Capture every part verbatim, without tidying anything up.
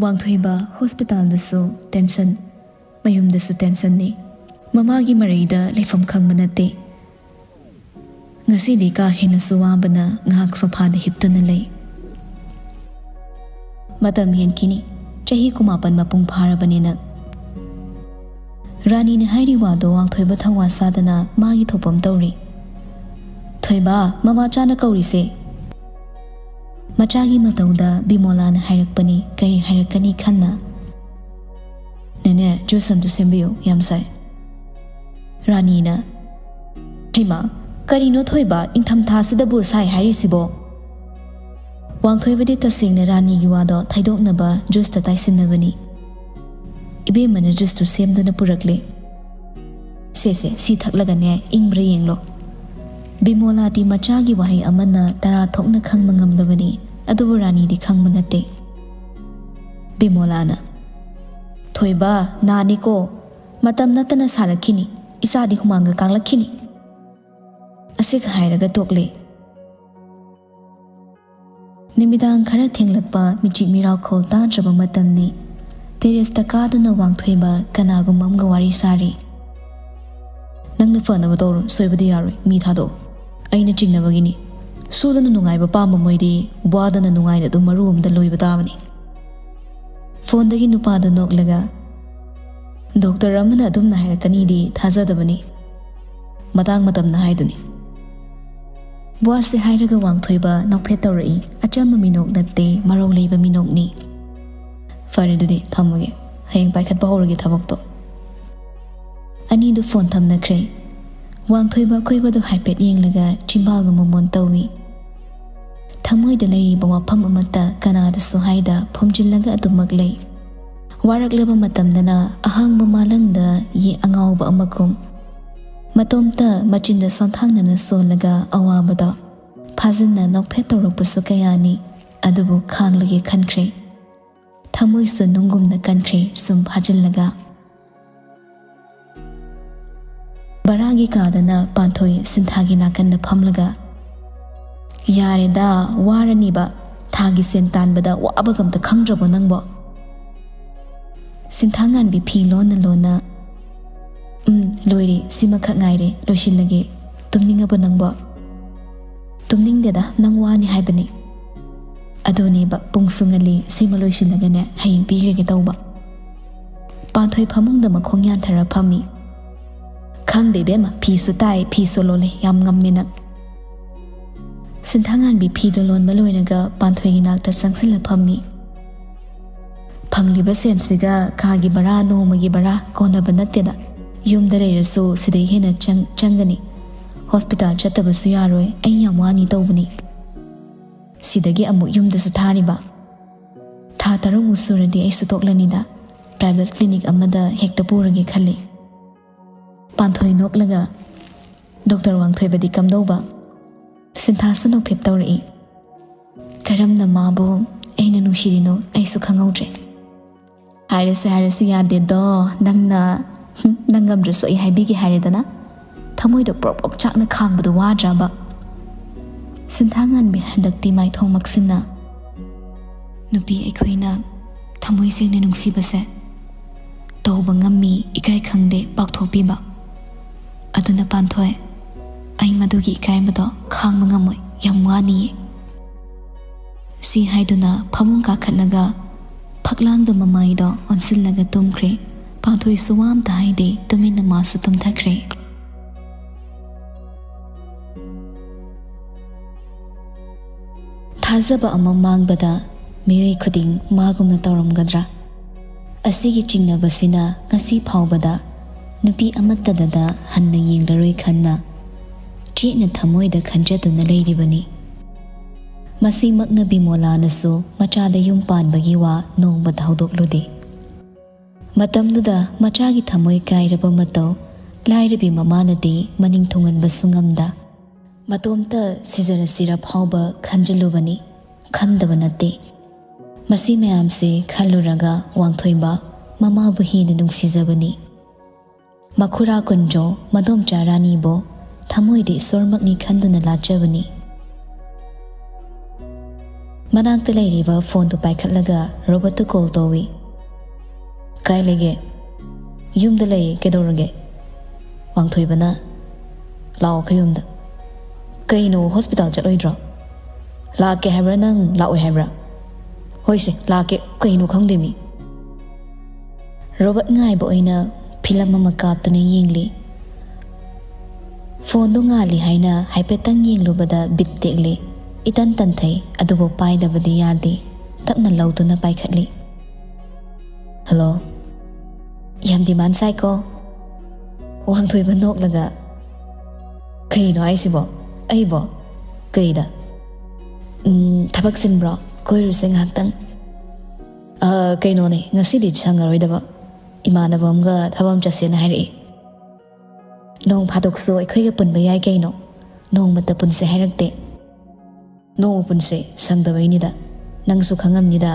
ꯋꯥꯡꯊꯣꯏꯕ ꯍꯣꯁꯄꯤꯇꯥꯜꯗꯁꯨ ꯇꯦꯟꯁꯟ, ꯃꯌꯨꯝꯗꯁꯨ ꯇꯦꯟꯁꯟꯅꯤ꯫ ꯃꯃꯥꯒꯤ ꯃꯔꯩꯗ ꯂꯩꯐꯝ ꯈꯪꯕ ꯅꯠꯇꯦ꯫ ꯉꯁꯤꯗꯤ ꯀꯥ ꯍꯦꯟꯅꯁꯨ ꯋꯥꯕꯅ ꯉꯥꯏꯍꯥꯛ ꯁꯣꯐꯥꯗ ꯍꯤꯞꯇꯨꯅ ꯂꯩ꯫ ꯃꯇꯝ ꯍꯦꯟꯈꯤꯅꯤ꯫ ꯆꯍꯤ ꯀꯨꯟꯃꯥꯄꯟ ꯃꯄꯨꯡ ꯐꯥꯔꯕꯅꯤꯅ꯫ ꯔꯥꯅꯤꯅ ꯍꯥꯏꯔꯤ ꯋꯥꯗꯣ ꯋꯥꯡꯊꯣꯏꯕ ꯊꯧꯋꯥ ꯁꯥꯗꯅ ꯃꯥꯒꯤ ꯊꯣꯛꯄꯝ ꯇꯧꯔꯤ꯫ "ꯊꯣꯏꯕ, ꯃꯃꯥꯆꯥꯅ ꯀꯧꯔꯤꯁꯦ!" ꯃꯆꯥꯒꯤ ꯃꯇꯧꯗ ꯕꯤꯃꯣꯂꯥꯅ ꯍꯥꯏꯔꯛꯄꯅꯤ, ꯀꯔꯤ ꯍꯥꯏꯔꯛꯀꯅꯤ ꯈꯟꯅ꯫ "ꯅꯦꯅꯦ, ꯖꯨꯁ ꯑꯝꯇ ꯁꯦꯝꯕꯤꯌꯨ, ꯌꯥꯝ ꯁꯥꯏ꯫" ꯔꯥꯅꯤꯅ, "ꯍꯩꯃꯥ, ꯀꯔꯤꯅꯣ ꯊꯣꯏꯕ, ꯏꯪꯊꯝꯊꯥꯁꯤꯗꯕꯨ ꯁꯥꯏ ꯍꯥꯏꯔꯤꯁꯤꯕꯣ?" ꯋꯥꯡꯊꯣꯏꯕꯗꯤ ꯇꯁꯦꯡꯅ ꯔꯥꯅꯤꯒꯤ ꯋꯥꯗꯣ ꯊꯩꯗꯣꯛꯅꯕ ꯖꯨꯁꯇ ꯇꯥꯏꯁꯤꯟꯅꯕꯅꯤ꯫ "ꯏꯕꯦꯝꯃꯅ ꯖꯨꯁꯇꯨ ꯁꯦꯝꯗꯨꯅ ꯄꯨꯔꯛꯂꯦ꯫ ꯁꯦ, ꯁꯦ, ꯁꯤ ꯊꯛꯂꯒꯅꯦ, ꯏꯪꯕ꯭ꯔꯥ ꯌꯦꯡꯂꯣ꯫" ꯕꯤꯃꯣꯂꯥꯗꯤ ꯃꯆꯥꯒꯤ ꯋꯥꯍꯩ ꯑꯃꯅ ꯇꯔꯥ ꯊꯣꯛꯅ ꯈꯪꯕ ꯉꯝꯂꯕꯅꯤ, ꯑꯗꯨꯕꯨ ꯔꯥꯅꯤꯗꯤ ꯈꯪꯕ ꯅꯠꯇꯦ꯫ ꯕꯤꯃꯣꯂꯥꯅ, "ꯊꯣꯏꯕ, ꯅꯥꯅꯤꯀꯣ꯫ ꯃꯇꯝ ꯅꯠꯇꯅ ꯁꯥꯔꯛꯈꯤꯅꯤ꯫ ꯏꯆꯥꯗꯤ ꯍꯨꯃꯥꯡꯒ ꯀꯥꯡꯂꯛꯈꯤꯅꯤ꯫" ꯑꯁꯤꯒ ꯍꯥꯏꯔꯒ ꯇꯣꯛꯂꯦ꯫ ꯅꯨꯃꯤꯗꯥꯡ ꯈꯔ ꯊꯦꯡꯂꯛꯄ, ꯃꯤꯆꯤꯛ ꯃꯤꯔꯥꯎꯈꯣꯜ ꯇꯥꯗ꯭ꯔꯕ ꯃꯇꯝꯅꯤ꯫ ꯇꯦꯔꯦꯁꯇ ꯀꯥꯗꯨꯅ ꯋꯥꯡꯊꯣꯏꯕ ꯀꯅꯥꯒꯨꯝꯕ ꯑꯃꯒ ꯋꯥꯔꯤ ꯁꯥꯔꯤ꯫ "ꯅꯪꯅ ꯐꯅꯕ ꯇꯧꯔꯣ, ꯁꯣꯏꯕꯗꯤ ꯌꯥꯔꯣꯏ, ꯃꯤ ꯊꯥꯗꯣꯛꯑꯣ꯫ ꯑꯩꯅ ꯆꯤꯡꯅꯕꯒꯤꯅꯤ꯫ ꯁꯨꯗꯅ ꯅꯨꯡꯉꯥꯏꯕ ꯄꯥꯝꯕ ꯃꯣꯏꯗꯤ ꯋꯥꯗꯅ ꯅꯨꯡꯉꯥꯏꯅ ꯑꯗꯨꯝ ꯃꯔꯨ ꯑꯃꯗ ꯂꯣꯏꯕ ꯇꯥꯕꯅꯤ꯫" ꯐꯣꯟꯗꯒꯤ ꯅꯨꯄꯥꯗꯨ ꯅꯣꯛꯂꯒ, "ꯗꯣꯛꯇꯔ ꯑꯃꯅ ꯑꯗꯨꯝꯅ ꯍꯥꯏꯔꯛꯀꯅꯤꯗꯤ ꯊꯥꯖꯗꯕꯅꯤ꯫ ꯃꯇꯥꯡ ꯃꯇꯝꯅ ꯍꯥꯏꯗꯨꯅꯤ꯫" ꯋꯥꯁꯦ ꯍꯥꯏꯔꯒ ꯋꯥꯡꯊꯣꯏꯕ ꯅꯣꯛꯐꯦꯠ ꯇꯧꯔꯛꯏ꯫ ꯑꯆꯝꯕ ꯃꯤꯅꯣꯛ ꯅꯠꯇꯦ, ꯃꯔꯧ ꯂꯩꯕ ꯃꯤꯅꯣꯛꯅꯤ꯫ "ꯐꯔꯦ, ꯑꯗꯨꯗꯤ ꯊꯝꯃꯒꯦ꯫ ꯍꯌꯦꯡ ꯄꯥꯏꯈꯠꯄ ꯍꯧꯔꯒꯦ ꯊꯕꯛꯇꯣ꯫" ꯑꯅꯤꯗꯨ ꯐꯣꯟ ꯊꯝꯅꯈ꯭ꯔꯦ꯫ ꯋꯥꯡꯊꯣꯏꯕ ꯑꯀꯣꯏꯕꯗꯨ ꯍꯥꯏꯐꯦꯠ ꯌꯦꯡꯂꯒ ꯆꯤꯝꯕꯥꯜꯒ ꯃꯣꯃꯣꯟ ꯇꯧꯏ꯫ ꯊꯃꯣꯏꯗ ꯂꯩꯔꯤꯕ ꯋꯥꯐꯝ ꯑꯃꯠꯇ ꯀꯅꯥꯗꯁꯨ ꯍꯥꯏꯗ ꯐꯨꯝꯖꯤꯜꯂꯒ ꯑꯗꯨꯃꯛ ꯂꯩ꯫ ꯋꯥꯔꯛꯂꯕ ꯃꯇꯝꯗꯅ ꯑꯍꯥꯡꯕ ꯃꯥꯂꯪꯗ ꯌꯦ ꯑꯉꯥꯎꯕ ꯑꯃꯒꯨꯝ꯫ ꯃꯇꯣꯝꯇ ꯃꯆꯤꯟꯗ ꯁꯣꯟꯊꯥꯡꯅꯅ ꯁꯣꯜꯂꯒ ꯑꯋꯥꯕꯗ ꯐꯥꯖꯤꯟꯅ ꯅꯣꯛꯐꯦꯠ ꯇꯧꯔꯛꯄꯁꯨ ꯀꯌꯥꯅꯤ, ꯑꯗꯨꯕꯨ ꯈꯥꯡꯂꯒꯦ ꯈꯟꯈ꯭ꯔꯦ꯫ ꯊꯃꯣꯏꯁꯨ ꯅꯨꯡꯒꯨꯝꯅ ꯀꯟꯈ꯭ꯔꯦ ꯁꯨꯝ ꯐꯥꯖꯤꯜꯂꯒ꯫ ꯕꯔꯥꯒꯤ ꯀꯥꯗꯅ ꯄꯥꯟꯊꯣꯏ ꯁꯤꯟꯊꯥꯒꯤ ꯅꯥꯀꯟꯗ ꯐꯝꯂꯒ, "ꯌꯥꯔꯦꯗ, ꯋꯥꯔꯅꯤꯕ꯫ ꯊꯥꯒꯤ ꯁꯦꯟ ꯇꯥꯟꯕꯗ ꯋꯥꯕꯒ ꯑꯝꯇ ꯈꯪꯗ꯭ꯔꯕꯣ ꯅꯪꯕꯣ? ꯁꯤꯟꯊꯥꯉꯥꯟꯕꯤ ꯐꯤ ꯂꯣꯟꯅ ꯂꯣꯟꯅ, "ꯎꯝ, ꯂꯣꯏꯔꯦ, ꯁꯤꯃꯈꯛ ꯉꯥꯏꯔꯦ, ꯂꯣꯏꯁꯤꯜꯂꯒꯦ꯫ ꯇꯨꯝꯅꯤꯡꯉꯕꯣ ꯅꯪꯕꯣ?" "ꯇꯨꯝꯅꯤꯡꯗꯦꯗ, ꯅꯪ ꯋꯥꯅꯤ ꯍꯥꯏꯕꯅꯤ꯫" "ꯑꯗꯨꯅꯦꯕ, ꯄꯨꯡꯁꯨ ꯉꯜꯂꯤ, ꯁꯤꯃ ꯂꯣꯏꯁꯤꯜꯂꯒꯅꯦ ꯍꯌꯦꯡ ꯄꯤꯈ꯭ꯔꯒꯦ ꯇꯧꯕ꯫" ꯄꯥꯟꯊꯣꯏ ꯐꯃꯨꯡꯗ ꯃꯈꯣꯡ ꯌꯥꯟꯊꯔ ꯐꯝꯃꯤ꯫ "ꯈꯪꯗꯦ ꯏꯕꯦꯝꯃ, ꯐꯤꯁꯨ ꯇꯥꯏ, ꯐꯤꯁꯨ ꯂꯣꯜꯂꯦ, ꯌꯥꯝ ꯉꯝꯃꯦ ꯅꯪ꯫" ꯁꯤꯟꯊꯥꯉꯥꯟꯕꯤ ꯐꯤꯗꯣ ꯂꯣꯟꯕ ꯂꯣꯏꯔꯒ ꯄꯥꯟꯊꯣꯏꯒꯤ ꯅꯥꯛꯇ ꯆꯪꯁꯤꯜꯂ ꯐꯝꯃꯤ꯫ "ꯐꯪꯂꯤꯕ ꯁꯦꯟꯁꯤꯒ ꯀꯥꯒꯤ ꯚꯔꯥ, ꯅꯣꯡꯃꯒꯤ ꯚꯔꯥ ꯀꯣꯟꯅꯕ ꯅꯠꯇꯦꯗ꯫ ꯌꯨꯝꯗ ꯂꯩꯔꯁꯨ ꯁꯤꯗꯩ ꯍꯦꯟꯅ ꯆꯪ-, ꯆꯪꯒꯅꯤ꯫ ꯍꯣꯁꯄꯤꯇꯥꯜ ꯆꯠꯇꯕꯁꯨ ꯌꯥꯔꯣꯏ, ꯑꯩ ꯌꯥꯝ ꯋꯥꯅꯤ ꯇꯧꯕꯅꯤ꯫ ꯁꯤꯗꯒꯤ ꯑꯃꯨꯛ ꯌꯨꯝꯗꯁꯨ ꯊꯥꯔꯤꯕ꯫ ꯊꯥ ꯇꯔꯨꯛꯃꯨꯛ ꯁꯨꯔꯗꯤ ꯑꯩꯁꯨ ꯇꯣꯛꯂꯅꯤꯗ꯫ ꯄ꯭ꯔꯥꯏꯚꯦꯠ ꯀ꯭ꯂꯤꯅꯤꯛ ꯑꯃꯗ ꯍꯦꯛꯇ ꯄꯨꯔꯒꯦ ꯈꯜꯂꯤ꯫" ꯄꯥꯟꯊꯣꯏ ꯅꯣꯛꯂꯒ, "ꯗꯣꯛꯇꯔ ꯋꯥꯡꯊꯣꯏꯕꯗꯤ ꯀꯝꯗꯧꯕ?" ꯁꯤꯟꯊꯥꯁꯨ ꯅꯣꯛꯐꯦꯠ ꯇꯧꯔꯛꯏ꯫ "ꯀꯔꯝꯅ ꯃꯥꯕꯨ ꯑꯩꯅ ꯅꯨꯡꯁꯤꯔꯤꯅꯣ ꯑꯩꯁꯨ ꯈꯪꯍꯧꯗ꯭ꯔꯦ꯫ ꯍꯥꯏꯔꯁꯨ ꯍꯥꯏꯔꯁꯨ ꯌꯥꯗꯦꯗꯣ, ꯅꯪꯅ, ꯍꯨꯝ, ꯅꯪ ꯉꯝꯗ꯭ꯔꯁꯨ ꯑꯩ ꯍꯥꯏꯕꯤꯒꯦ ꯍꯥꯏꯔꯦꯗꯅ꯫ ꯊꯃꯣꯏꯗꯣ ꯄ꯭ꯔꯣꯛ ꯄ꯭ꯔꯣꯛ ꯆꯥꯛꯅ ꯈꯥꯡꯕꯗꯣ ꯋꯥꯗ꯭ꯔꯕ?" ꯁꯤꯟꯊꯥꯉꯥꯟꯕꯤ ꯍꯟꯗꯛꯇꯤ ꯃꯥꯏꯊꯣꯡ ꯃꯛꯁꯤꯟꯅ, "ꯅꯨꯄꯤ ꯑꯩꯈꯣꯏꯅ ꯊꯃꯣꯏ ꯁꯦꯡꯅ ꯅꯨꯡꯁꯤꯕꯁꯦ ꯇꯧꯕ ꯉꯝꯃꯤ, ꯏꯀꯥꯏ ꯈꯪꯗꯦ ꯄꯥꯛꯊꯣꯛꯄꯤꯕ꯫ ꯑꯗꯨꯅ ꯄꯥꯟꯊꯣꯏ, ꯑꯩ ꯃꯗꯨꯒꯤ ꯏꯀꯥꯏꯕꯗꯣ ꯈꯥꯡꯕ ꯉꯝꯃꯣꯏ, ꯌꯥꯝ ꯋꯥꯅꯤꯌꯦ꯫" ꯁꯤ ꯍꯥꯏꯗꯨꯅ ꯐꯃꯨꯡ ꯀꯥꯈꯠꯂꯒ ꯐꯛꯂꯥꯡꯗ ꯃꯃꯥꯏꯗꯣ ꯑꯣꯟꯁꯤꯜꯂꯒ ꯇꯨꯝꯈ꯭ꯔꯦ꯫ ꯄꯥꯟꯊꯣꯏꯁꯨ ꯋꯥ ꯑꯝꯇ ꯍꯥꯏꯗꯦ, ꯇꯨꯃꯤꯟꯅ ꯃꯥꯁꯨ ꯇꯨꯝꯊꯈ꯭ꯔꯦ꯫ ꯊꯥꯖꯕ ꯑꯃ ꯃꯥꯡꯕꯗ ꯃꯤꯑꯣꯏ ꯈꯨꯗꯤꯡ ꯃꯥꯒꯨꯝꯅ ꯇꯧꯔꯝꯒꯗ꯭ꯔꯥ? ꯑꯁꯤꯒꯤ ꯆꯤꯡꯅꯕꯁꯤꯅ ꯉꯁꯤ ꯐꯥꯎꯕꯗ ꯅꯨꯄꯤ ꯑꯃꯠꯇꯗꯗ ꯍꯟꯅ ꯌꯦꯡꯂꯔꯣꯏ ꯈꯟꯅ ꯆꯦꯠꯅ ꯊꯃꯣꯏꯗ ꯈꯟꯖꯗꯨꯅ ꯂꯩꯔꯤꯕꯅꯤ꯫ ꯃꯁꯤꯃꯛꯅ ꯕꯤꯃꯣꯂꯥꯅꯁꯨ ꯃꯆꯥꯗ ꯌꯨꯝ ꯄꯥꯟꯕꯒꯤ ꯋꯥ ꯅꯣꯡꯃꯇ ꯍꯧꯗꯣꯛꯂꯨꯗꯦ꯫ ꯃꯇꯝꯗꯨꯗ ꯃꯆꯥꯒꯤ ꯊꯃꯣꯏ ꯀꯥꯏꯔꯕ ꯃꯇꯧ ꯂꯥꯏꯔꯕꯤ ꯃꯃꯥꯅꯗꯤ ꯃꯅꯤꯡ ꯊꯨꯡꯍꯟꯕꯁꯨ ꯉꯝꯗ, ꯃꯇꯣꯝꯇ ꯁꯤꯖꯔꯁꯤꯔ ꯐꯥꯎꯕ ꯈꯟꯖꯜꯂꯨꯕꯅꯤ꯫ ꯈꯟꯗꯕ ꯅꯠꯇꯦ꯫ ꯃꯁꯤ ꯃꯌꯥꯝꯁꯦ ꯈꯜꯂꯨꯔꯒ ꯋꯥꯡꯊꯣꯏꯕ ꯃꯃꯥꯕꯨ ꯍꯦꯟꯅ ꯅꯨꯡꯁꯤꯖꯕꯅꯤ꯫ ꯃꯈꯨꯔꯥ ꯀꯨꯟꯖꯣ, ꯃꯗꯣꯝꯆꯥ ꯔꯥꯅꯤꯕꯨ ꯊꯃꯣꯏꯗ ꯏꯁꯣꯔꯃꯛꯅꯤ ꯈꯟꯗꯨꯅ ꯂꯥꯠꯆꯕꯅꯤ꯫ ꯃꯅꯥꯛꯇ ꯂꯩꯔꯤꯕ ꯐꯣꯟꯗꯨ ꯄꯥꯏꯈꯠꯂꯒ ꯔꯣꯕꯔꯠꯇ ꯀꯣꯜ ꯇꯧꯏ꯫ ꯀꯥꯏ ꯂꯩꯒꯦ? ꯌꯨꯝꯗ ꯂꯩ, ꯀꯩꯗꯧꯔꯒꯦ? ꯋꯥꯡꯊꯣꯏꯕꯅ, "ꯂꯥꯛꯑꯣ ꯑꯩꯈꯣꯏ ꯌꯨꯝꯗ꯫" "ꯀꯩꯅꯣ, ꯍꯣꯁꯄꯤꯇꯥꯜ ꯆꯠꯂꯣꯏꯗ꯭ꯔꯣ?" "ꯂꯥꯛꯀꯦ ꯍꯥꯏꯕ꯭ꯔꯥ ꯅꯪ ꯂꯥꯛꯑꯣꯏ ꯍꯥꯏꯕ꯭ꯔꯥ?" "ꯍꯣꯏꯁꯦ, ꯂꯥꯛꯀꯦ, ꯀꯩꯅꯣ ꯈꯪꯗꯦ ꯃꯤ꯫" ꯔꯣꯕꯔꯠ ꯉꯥꯏꯕ ꯑꯣꯏꯅ ꯐꯤꯂꯝ ꯑꯃ ꯀꯥꯞꯇꯨꯅ ꯌꯦꯡꯂꯤ꯫ ꯐꯣꯟꯗꯨ ꯉꯥꯜꯂꯤ ꯍꯥꯏꯅ ꯍꯥꯏꯐꯦꯠꯇꯪ ꯌꯦꯡꯂꯨꯕꯗ ꯕꯤꯠ ꯇꯦꯛꯂꯤ꯫ ꯏꯇꯟ ꯇꯟꯊꯩ, ꯑꯗꯨꯕꯨ ꯄꯥꯏꯗꯕꯗꯤ ꯌꯥꯗꯦ꯫ ꯇꯞꯅ ꯂꯧꯗꯨꯅ ꯄꯥꯏꯈꯠꯂꯤ꯫ "ꯍꯜꯂꯣ꯫" "ꯌꯥꯝ ꯗꯤꯃꯥꯟ ꯁꯥꯏꯀꯣ?" ꯋꯥꯡꯊꯣꯏꯕ ꯅꯣꯛꯂꯒ, "ꯀꯩꯅꯣ ꯍꯥꯏꯁꯤꯕꯣ? ꯑꯩꯕꯣ? ꯀꯩꯗ?" "ꯎꯝ, ꯊꯕꯛ ꯆꯤꯟꯕ꯭ꯔꯣ? ꯀꯣꯏꯔꯨꯁꯦ ꯉꯥꯏꯍꯥꯛꯇꯪ?" "ꯑ, ꯀꯩꯅꯣꯅꯦ, ꯉꯁꯤꯗꯤ ꯁꯪꯉꯔꯣꯏꯗꯕ꯫ ꯏꯃꯥꯟꯅꯕ ꯑꯃꯒ ꯊꯕꯛ ꯑꯃ ꯆꯠꯁꯦꯅ ꯍꯥꯏꯔꯛꯏ꯫ ꯅꯣꯡ ꯐꯥꯗꯣꯛꯁꯨ ꯑꯩꯈꯣꯏꯒ ꯄꯨꯟꯕ ꯌꯥꯏ ꯀꯩꯅꯣ꯫ ꯅꯣꯡꯃꯇ ꯄꯨꯟꯁꯦ ꯍꯥꯏꯔꯛꯇꯦ꯫" "ꯅꯣꯡꯃ ꯄꯨꯟꯁꯦ, ꯁꯪꯗꯕꯩꯅꯤꯗ꯫ ꯅꯪꯁꯨ ꯈꯪꯉꯝꯅꯤꯗ꯫"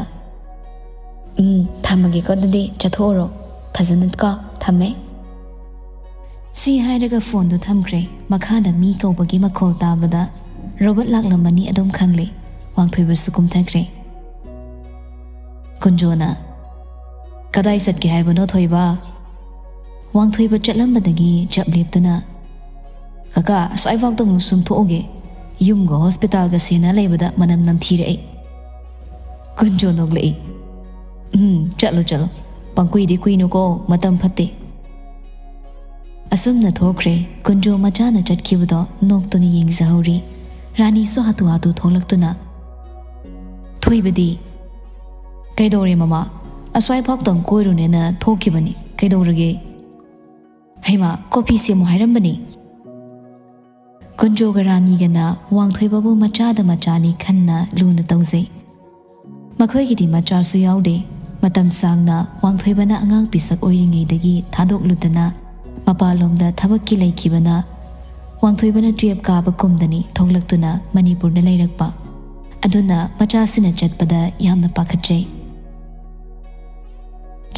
"ꯎꯝ, ꯊꯝꯃꯒꯦꯀꯣ ꯑꯗꯨꯗꯤ, ꯆꯠꯊꯣꯛꯎꯔꯣ꯫ ꯐꯖꯅ ꯀꯣ, ꯊꯝꯃꯦ꯫" ꯁꯤ ꯍꯥꯏꯔꯒ ꯐꯣꯟꯗꯨ ꯊꯝꯈ꯭ꯔꯦ꯫ ꯃꯈꯥꯗ ꯃꯤ ꯀꯧꯕꯒꯤ ꯃꯈꯣꯜ ꯇꯥꯕꯗ ꯔꯣꯕꯔꯠ ꯂꯥꯛꯂꯝꯃꯅꯤ ꯑꯗꯨꯝ ꯈꯪꯂꯦ꯫ ꯋꯥꯡꯊꯣꯏꯕꯁꯨ ꯀꯨꯝꯊꯈ꯭ꯔꯦ꯫ ꯀꯨꯟꯖꯣꯅ, "ꯀꯗꯥꯏ ꯆꯠꯀꯦ ꯍꯥꯏꯕꯅꯣ ꯊꯣꯏꯕ?" ꯋꯥꯡꯊꯣꯏꯕ ꯆꯠꯂꯝꯕꯗꯒꯤ ꯆꯞ ꯂꯦꯞꯇꯨꯅ, "ꯀꯀꯥ, ꯑꯁ꯭ꯋꯥꯏꯐꯥꯎꯗ ꯑꯃꯨꯛ ꯁꯨꯝ ꯊꯣꯛꯎꯒꯦ꯫ ꯌꯨꯝꯒ ꯍꯣꯁꯄꯤꯇꯥꯜꯒ ꯁꯦꯟꯅ ꯂꯩꯕꯗ ꯃꯅꯝ ꯅꯝꯊꯤꯔꯛꯏ꯫" ꯀꯨꯟꯖꯣ ꯅꯣꯛꯂꯛꯏ꯫ "ꯎꯝ, ꯆꯠꯂꯣ, ꯆꯠꯂꯣ꯫ ꯄꯪꯀꯨꯏꯗꯤ ꯀꯨꯏꯅꯨꯀꯣ, ꯃꯇꯝ ꯐꯠꯇꯦ꯫" ꯑꯁꯨꯝꯅ ꯊꯣꯛꯈ꯭ꯔꯦ꯫ ꯀꯨꯟꯖꯣ ꯃꯆꯥꯅ ꯆꯠꯈꯤꯕꯗꯣ ꯅꯣꯛꯇꯨꯅ ꯌꯦꯡꯖꯍꯧꯔꯤ꯫ ꯔꯥꯅꯤꯁꯨ ꯍꯥꯊꯨ ꯍꯥꯊꯨ ꯊꯣꯛꯂꯛꯇꯨꯅ, "ꯊꯣꯏꯕꯗꯤ?" "ꯀꯩꯗꯧꯔꯦ ꯃꯃꯥ? ꯑꯁ꯭ꯋꯥꯏꯐꯥꯎꯇꯪ ꯀꯣꯏꯔꯨꯅꯦꯅ ꯊꯣꯛꯈꯤꯕꯅꯤ꯫ ꯀꯩꯗꯧꯔꯒꯦ?" "ꯍꯩꯃꯥ, ꯀꯣꯐꯤ ꯁꯦꯝꯃꯨ ꯍꯥꯏꯔꯝꯕꯅꯤ꯫" ꯀꯨꯟꯖꯣꯒ ꯔꯥꯅꯤꯒꯅ ꯋꯥꯡꯊꯣꯏꯕꯕꯨ ꯃꯆꯥꯗ ꯃꯆꯥꯅꯤ ꯈꯟꯅ ꯂꯨꯅ ꯇꯧꯖꯩ꯫ ꯃꯈꯣꯏꯒꯤꯗꯤ ꯃꯆꯥꯁꯨ ꯌꯥꯎꯗꯦ꯫ ꯃꯇꯝ ꯁꯥꯡꯅ ꯋꯥꯡꯊꯣꯏꯕꯅ ꯑꯉꯥꯡ ꯄꯤꯁꯛ ꯑꯣꯏꯔꯤꯉꯩꯗꯒꯤ ꯊꯥꯗꯣꯛꯂꯨꯗꯅ ꯃꯄꯥꯟꯂꯣꯝꯗ ꯊꯕꯛꯀꯤ ꯂꯩꯈꯤꯕꯅ, ꯋꯥꯡꯊꯣꯏꯕꯅ ꯇꯨꯌꯦꯞ ꯀꯥꯕ ꯀꯨꯝꯗꯅꯤ ꯊꯣꯛꯂꯛꯇꯨꯅ ꯃꯅꯤꯄꯨꯔꯗ ꯂꯩꯔꯛꯄ꯫ ꯑꯗꯨꯅ ꯃꯆꯥꯁꯤꯅ ꯆꯠꯄꯗ ꯌꯥꯝꯅ ꯄꯥꯈꯠꯆꯩ꯫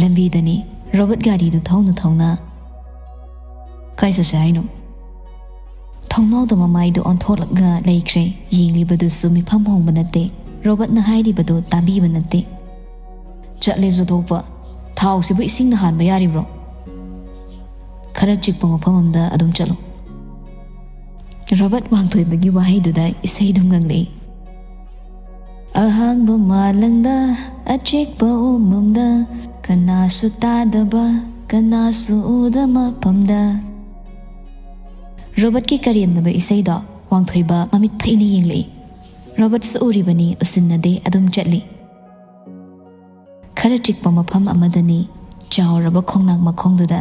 ꯂꯝꯕꯤꯗꯅꯤ ꯔꯣꯕꯔꯠ ꯒꯥꯔꯤꯗꯨ ꯊꯧꯅ ꯊꯧꯅ, "ꯀꯥꯏ ꯆꯠꯁꯦ ꯍꯥꯏꯅꯣ?" ꯊꯣꯡꯅꯥꯎꯗ ꯃꯃꯥꯏꯗꯨ ꯑꯣꯟꯊꯣꯛꯂꯒ ꯂꯩꯈ꯭ꯔꯦ꯫ ꯌꯦꯡꯂꯤꯕꯗꯨꯁꯨ ꯃꯤꯐꯝ ꯍꯣꯡꯕ ꯅꯠꯇꯦ꯫ ꯔꯣꯕꯔꯠꯅ ꯍꯥꯏꯔꯤꯕꯗꯨ ꯇꯥꯕꯤꯕ ꯅꯠꯇꯦ꯫ "ꯆꯠꯂꯦꯁꯨ ꯊꯣꯛꯄ, ꯊꯥꯎꯁꯤꯕꯨ ꯏꯁꯤꯡꯅ ꯍꯥꯟꯕ ꯌꯥꯔꯤꯕ꯭ꯔꯣ? ꯈꯔ ꯆꯤꯛꯄ ꯃꯐꯝ ꯑꯃꯗ ꯑꯗꯨꯝ ꯆꯠꯂꯨ꯫ ꯔꯣꯕꯔꯠ ꯋꯥꯡꯊꯣꯏꯕꯒꯤ ꯋꯥꯍꯩꯗꯨꯗ ꯏꯁꯩꯗꯨ ꯉꯪꯂꯛꯏ꯫ ꯑꯍꯥꯡꯕ ꯃꯥꯂꯪꯗ, ꯑꯆꯤꯛꯄ ꯎꯃꯪꯗ, ꯀꯅꯥꯁꯨ ꯇꯥꯗꯕ, ꯀꯅꯥꯁꯨ ꯎꯗ ꯃꯐꯝꯗ꯫ ꯔꯣꯕꯔꯠꯀꯤ ꯀꯔꯦꯝꯅꯕ ꯏꯁꯩꯗꯣ ꯋꯥꯡꯊꯣꯏꯕ ꯃꯃꯤꯠ ꯐꯩꯅ ꯌꯦꯡꯂꯛꯏ꯫ ꯔꯣꯕꯔꯠꯁꯨ ꯎꯔꯤꯕꯅꯤ, ꯎꯁꯤꯟꯅꯗꯦ, ꯑꯗꯨꯝ ꯆꯠꯂꯤ꯫ ꯈꯔ ꯆꯤꯛꯄ ꯃꯐꯝ ꯑꯃꯗꯅꯤ, ꯆꯥꯎꯔꯕ ꯈꯣꯡꯅꯥꯡ ꯃꯈꯣꯡꯗꯨꯗ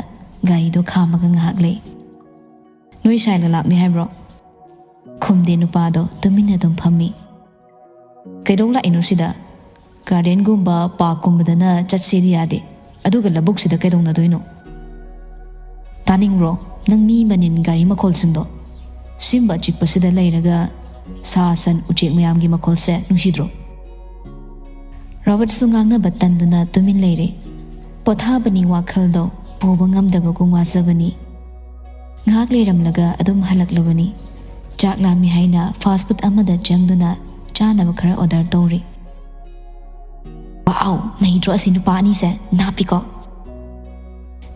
ꯒꯥꯔꯤꯗꯣ ꯈꯥꯝꯃꯒ ꯉꯥꯏꯍꯥꯛ ꯂꯩ꯫ "ꯅꯣꯏ ꯁꯥꯏ ꯂꯥꯛꯅꯤ ꯍꯥꯏꯕ꯭ꯔꯣ?" ꯈꯨꯝꯗꯦ ꯅꯨꯄꯥꯗꯣ, ꯇꯨꯃꯤꯟꯅ ꯑꯗꯨꯝ ꯐꯝꯃꯤ꯫ "ꯀꯩꯗꯧ ꯂꯥꯛꯏꯅꯣ ꯁꯤꯗ? ꯒꯥꯔꯗꯦꯟꯒꯨꯝꯕ ꯄꯥꯔꯛꯀꯨꯝꯕꯗꯅ ꯆꯠꯁꯦꯗꯤ ꯌꯥꯗꯦ, ꯑꯗꯨꯒ ꯂꯧꯕꯨꯛꯁꯤꯗ ꯀꯩꯗꯧꯅꯗꯣꯏꯅꯣ?" "ꯇꯥꯅꯤꯡꯕ꯭ꯔꯣ? ꯅꯪ ꯃꯤ ꯃꯅꯤꯟ ꯒꯥꯔꯤ ꯃꯈꯣꯜꯁꯤꯡꯗꯣ? ꯁꯤꯝꯕ ꯑꯆꯤꯛꯄꯁꯤꯗ ꯂꯩꯔꯒ ꯁꯥ ꯁꯟ ꯎꯆꯦꯛ ꯃꯌꯥꯝꯒꯤ ꯃꯈꯣꯜꯁꯦ ꯅꯨꯡꯁꯤꯗ꯭ꯔꯣ?" ꯔꯣꯕꯔꯠꯁꯨ ꯉꯥꯡꯅꯕ ꯇꯟꯗꯨꯅ ꯇꯨꯃꯤꯟ ꯂꯩꯔꯦ꯫ ꯄꯣꯊꯥꯕꯅꯤ, ꯋꯥꯈꯜꯗꯣ ꯄꯨꯕ ꯉꯝꯗꯕꯒꯨꯝ ꯋꯥꯖꯕꯅꯤ꯫ ꯉꯥꯏꯍꯥꯛ ꯂꯩꯔꯝꯂꯒ ꯑꯗꯨꯝ ꯍꯜꯂꯛꯂꯕꯅꯤ꯫ ꯆꯥꯛ ꯂꯥꯝꯃꯤ ꯍꯥꯏꯅ ꯐꯥꯁ ꯐꯨꯗ ꯑꯃꯗ ꯆꯪꯗꯨꯅ ꯆꯥꯅꯕ ꯈꯔ ꯑꯣꯔꯗꯔ ꯇꯧꯔꯤ꯫ "ꯋꯥꯎ, ꯅꯩꯗ꯭ꯔꯣ ꯑꯁꯤ ꯅꯨꯄꯥ ꯑꯅꯤꯁꯦ? ꯅꯥꯞꯄꯤꯀꯣ?"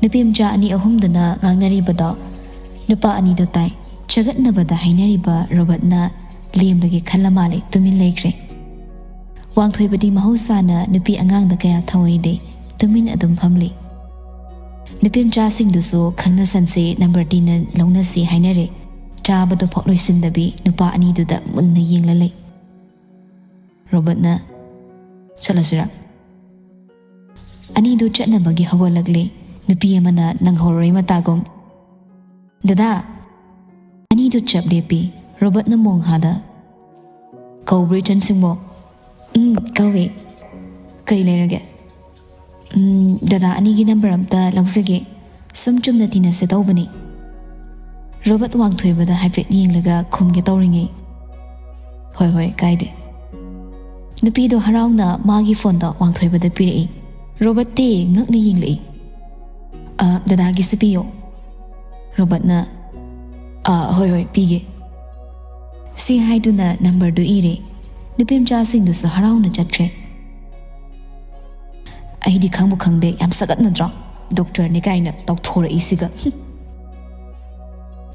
ꯅꯨꯄꯤ ꯃꯆꯥ ꯑꯅꯤ ꯑꯍꯨꯝꯗꯨꯅ ꯉꯥꯡꯅꯔꯤꯕꯗꯣ ꯅꯨꯄꯥ ꯑꯅꯤꯗꯣ ꯇꯥꯏ꯫ ꯆꯒꯠꯅꯕꯗ ꯍꯥꯏꯅꯔꯤꯕ ꯔꯣꯕꯔꯠꯅ ꯂꯦꯝꯕꯒꯤ ꯈꯜꯂ ꯃꯥꯜꯂꯦ, ꯇꯨꯃꯤꯟ ꯂꯩꯈ꯭ꯔꯦ꯫ ꯋꯥꯡꯊꯣꯏꯕꯗꯤ ꯃꯍꯧꯁꯥꯅ ꯅꯨꯄꯤ ꯑꯉꯥꯡꯗ ꯀꯌꯥ ꯊꯋꯥꯏꯗꯦ, ꯇꯨꯃꯤꯟ ꯑꯗꯨꯝ ꯐꯝꯂꯤ꯫ ꯅꯨꯄꯤ ꯃꯆꯥꯁꯤꯡꯗꯨꯁꯨ ꯈꯪꯅ ꯁꯟꯁꯦ ꯅꯝꯕꯔ ꯇꯦꯟꯅ ꯂꯧꯅꯁꯤ ꯍꯥꯏꯅꯔꯦ꯫ ꯆꯥꯕꯗꯨ ꯐꯥꯎ ꯂꯣꯏꯁꯤꯟꯗꯕꯤ ꯅꯨꯄꯥ ꯑꯅꯤꯗꯨꯗ ꯃꯨꯟꯅ ꯌꯦꯡꯂ ꯂꯩ꯫ ꯔꯣꯕꯔꯠꯅ, "ꯆꯠꯂꯁꯤꯔꯥ?" ꯑꯅꯤꯗꯨ ꯆꯠꯅꯕꯒꯤ ꯍꯧꯒꯠꯂꯛꯂꯦ꯫ ꯅꯨꯄꯤ ꯑꯃꯅ ꯅꯪꯍꯧꯔꯣꯏ ꯃꯇꯥꯒꯨꯝ, "ꯗꯗꯥ!" ꯑꯅꯤꯗꯨ ꯆꯞ ꯂꯦꯞꯄꯤ꯫ ꯔꯣꯕꯔꯠꯅ ꯃꯣꯡꯍꯥꯗ, "ꯀꯧꯕ꯭ꯔꯣ ꯏꯆꯟꯁꯤꯡꯕꯣ?" "ꯎꯝ, ꯀꯧꯏ꯫ ꯀꯩ ꯂꯩꯔꯒꯦ?" "ꯎꯝ, ꯗꯗꯥ ꯑꯅꯤꯒꯤ ꯅꯝꯕꯔ ꯑꯝꯇ ꯂꯧꯖꯒꯦ꯫ ꯁꯨꯝ ꯆꯨꯝꯅ ꯇꯤꯟꯅꯁꯦ ꯇꯧꯕꯅꯤ꯫" ꯔꯣꯕꯔꯠ ꯋꯥꯡꯊꯣꯏꯕꯗ ꯍꯥꯏꯐꯦꯠ ꯌꯦꯡꯂꯒ ꯈꯨꯝꯒꯦ ꯇꯧꯔꯤꯉꯩ, "ꯍꯣꯏ, ꯍꯣꯏ, ꯀꯥꯏꯗꯦ꯫" ꯅꯨꯄꯤꯗꯣ ꯍꯔꯥꯎꯅ ꯃꯥꯒꯤ ꯐꯣꯟꯗꯣ ꯋꯥꯡꯊꯣꯏꯕꯗ ꯄꯤꯔꯛꯏ꯫ ꯔꯣꯕꯔꯠꯇꯤ ꯉꯛꯅ ꯌꯦꯡꯂꯛꯏ꯫ "ꯑ, ꯗꯗꯥꯒꯤꯁꯨ ꯄꯤꯌꯣ꯫" ꯔꯣꯕꯔꯠꯅ, "ꯑ, ꯍꯣꯏ, ꯍꯣꯏ, ꯄꯤꯒꯦ꯫" ꯁꯤ ꯍꯥꯏꯗꯨꯅ ꯅꯝꯕꯔꯗꯨ ꯏꯔꯦ꯫ ꯅꯨꯄꯤ ꯃꯆꯥꯁꯤꯡꯗꯨꯁꯨ ꯍꯔꯥꯎꯅ ꯆꯠꯈ꯭ꯔꯦ꯫ ꯑꯩꯗꯤ ꯈꯪꯕꯨ ꯈꯪꯗꯦ, ꯌꯥꯝ ꯁꯥꯒꯠꯅꯗ꯭ꯔꯣ? ꯗꯣꯛꯇꯔꯅꯤ ꯀꯥꯏꯅ ꯇꯧꯊꯣꯔꯛꯏꯁꯤꯒ꯫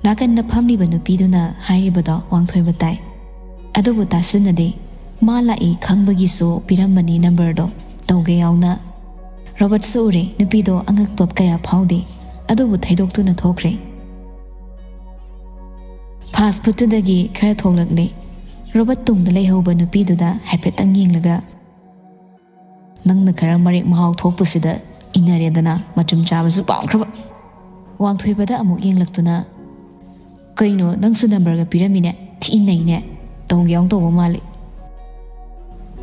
ꯅꯥꯀꯟꯗ ꯐꯝꯂꯤꯕ ꯅꯨꯄꯤꯗꯨꯅ ꯍꯥꯏꯔꯤꯕꯗꯣ ꯋꯥꯡꯊꯣꯏꯕ ꯇꯥꯏ꯫ ꯑꯗꯨꯕꯨ ꯇꯥꯁꯤꯟꯅꯗꯦ꯫ ꯃꯥ ꯂꯥꯛꯏ ꯈꯪꯕꯒꯤꯁꯨ ꯄꯤꯔꯝꯕꯅꯤ ꯅꯝꯕꯔꯗꯣ꯫ ꯇꯧꯒꯦ ꯌꯥꯎꯅ꯫ ꯔꯣꯕꯔꯠꯁꯨ ꯎꯔꯦ, ꯅꯨꯄꯤꯗꯣ ꯑꯉꯛꯄ ꯀꯌꯥ ꯐꯥꯎꯗꯦ꯫ ꯑꯗꯨꯕꯨ ꯊꯩꯗꯣꯛꯇꯨꯅ ꯊꯣꯛꯈ꯭ꯔꯦ꯫ ꯐꯥꯁ ꯐꯨꯗꯇꯨꯗꯒꯤ ꯈꯔ ꯊꯣꯛꯂꯛꯂꯦ꯫ ꯔꯣꯕꯔꯠ ꯇꯨꯡꯗ ꯂꯩꯍꯧꯕ ꯅꯨꯄꯤꯗꯨꯗ ꯍꯥꯏꯐꯦꯠꯇꯪ ꯌꯦꯡꯂꯒ, "ꯅꯪꯅ ꯈꯔ ꯃꯔꯦꯛ ꯃꯍꯥꯎ ꯊꯣꯛꯄꯁꯤꯗ ꯏꯟꯅꯔꯦꯗꯅ, ꯃꯆꯨꯝ ꯆꯥꯕꯁꯨ ꯄꯥꯝꯈ꯭ꯔꯕ"꯫ ꯋꯥꯡꯊꯣꯏꯕꯗ ꯑꯃꯨꯛ ꯌꯦꯡꯂꯛꯇꯨꯅ, "ꯀꯩꯅꯣ, ꯅꯪꯁꯨ ꯅꯝꯕꯔꯒ ꯄꯤꯔꯝꯃꯤꯅꯦ? ꯊꯤ ꯏꯟꯅꯩꯅꯦ꯫ ꯇꯧꯒꯦ ꯌꯥꯎꯅ ꯇꯧꯕ ꯃꯥꯜꯂꯤ"꯫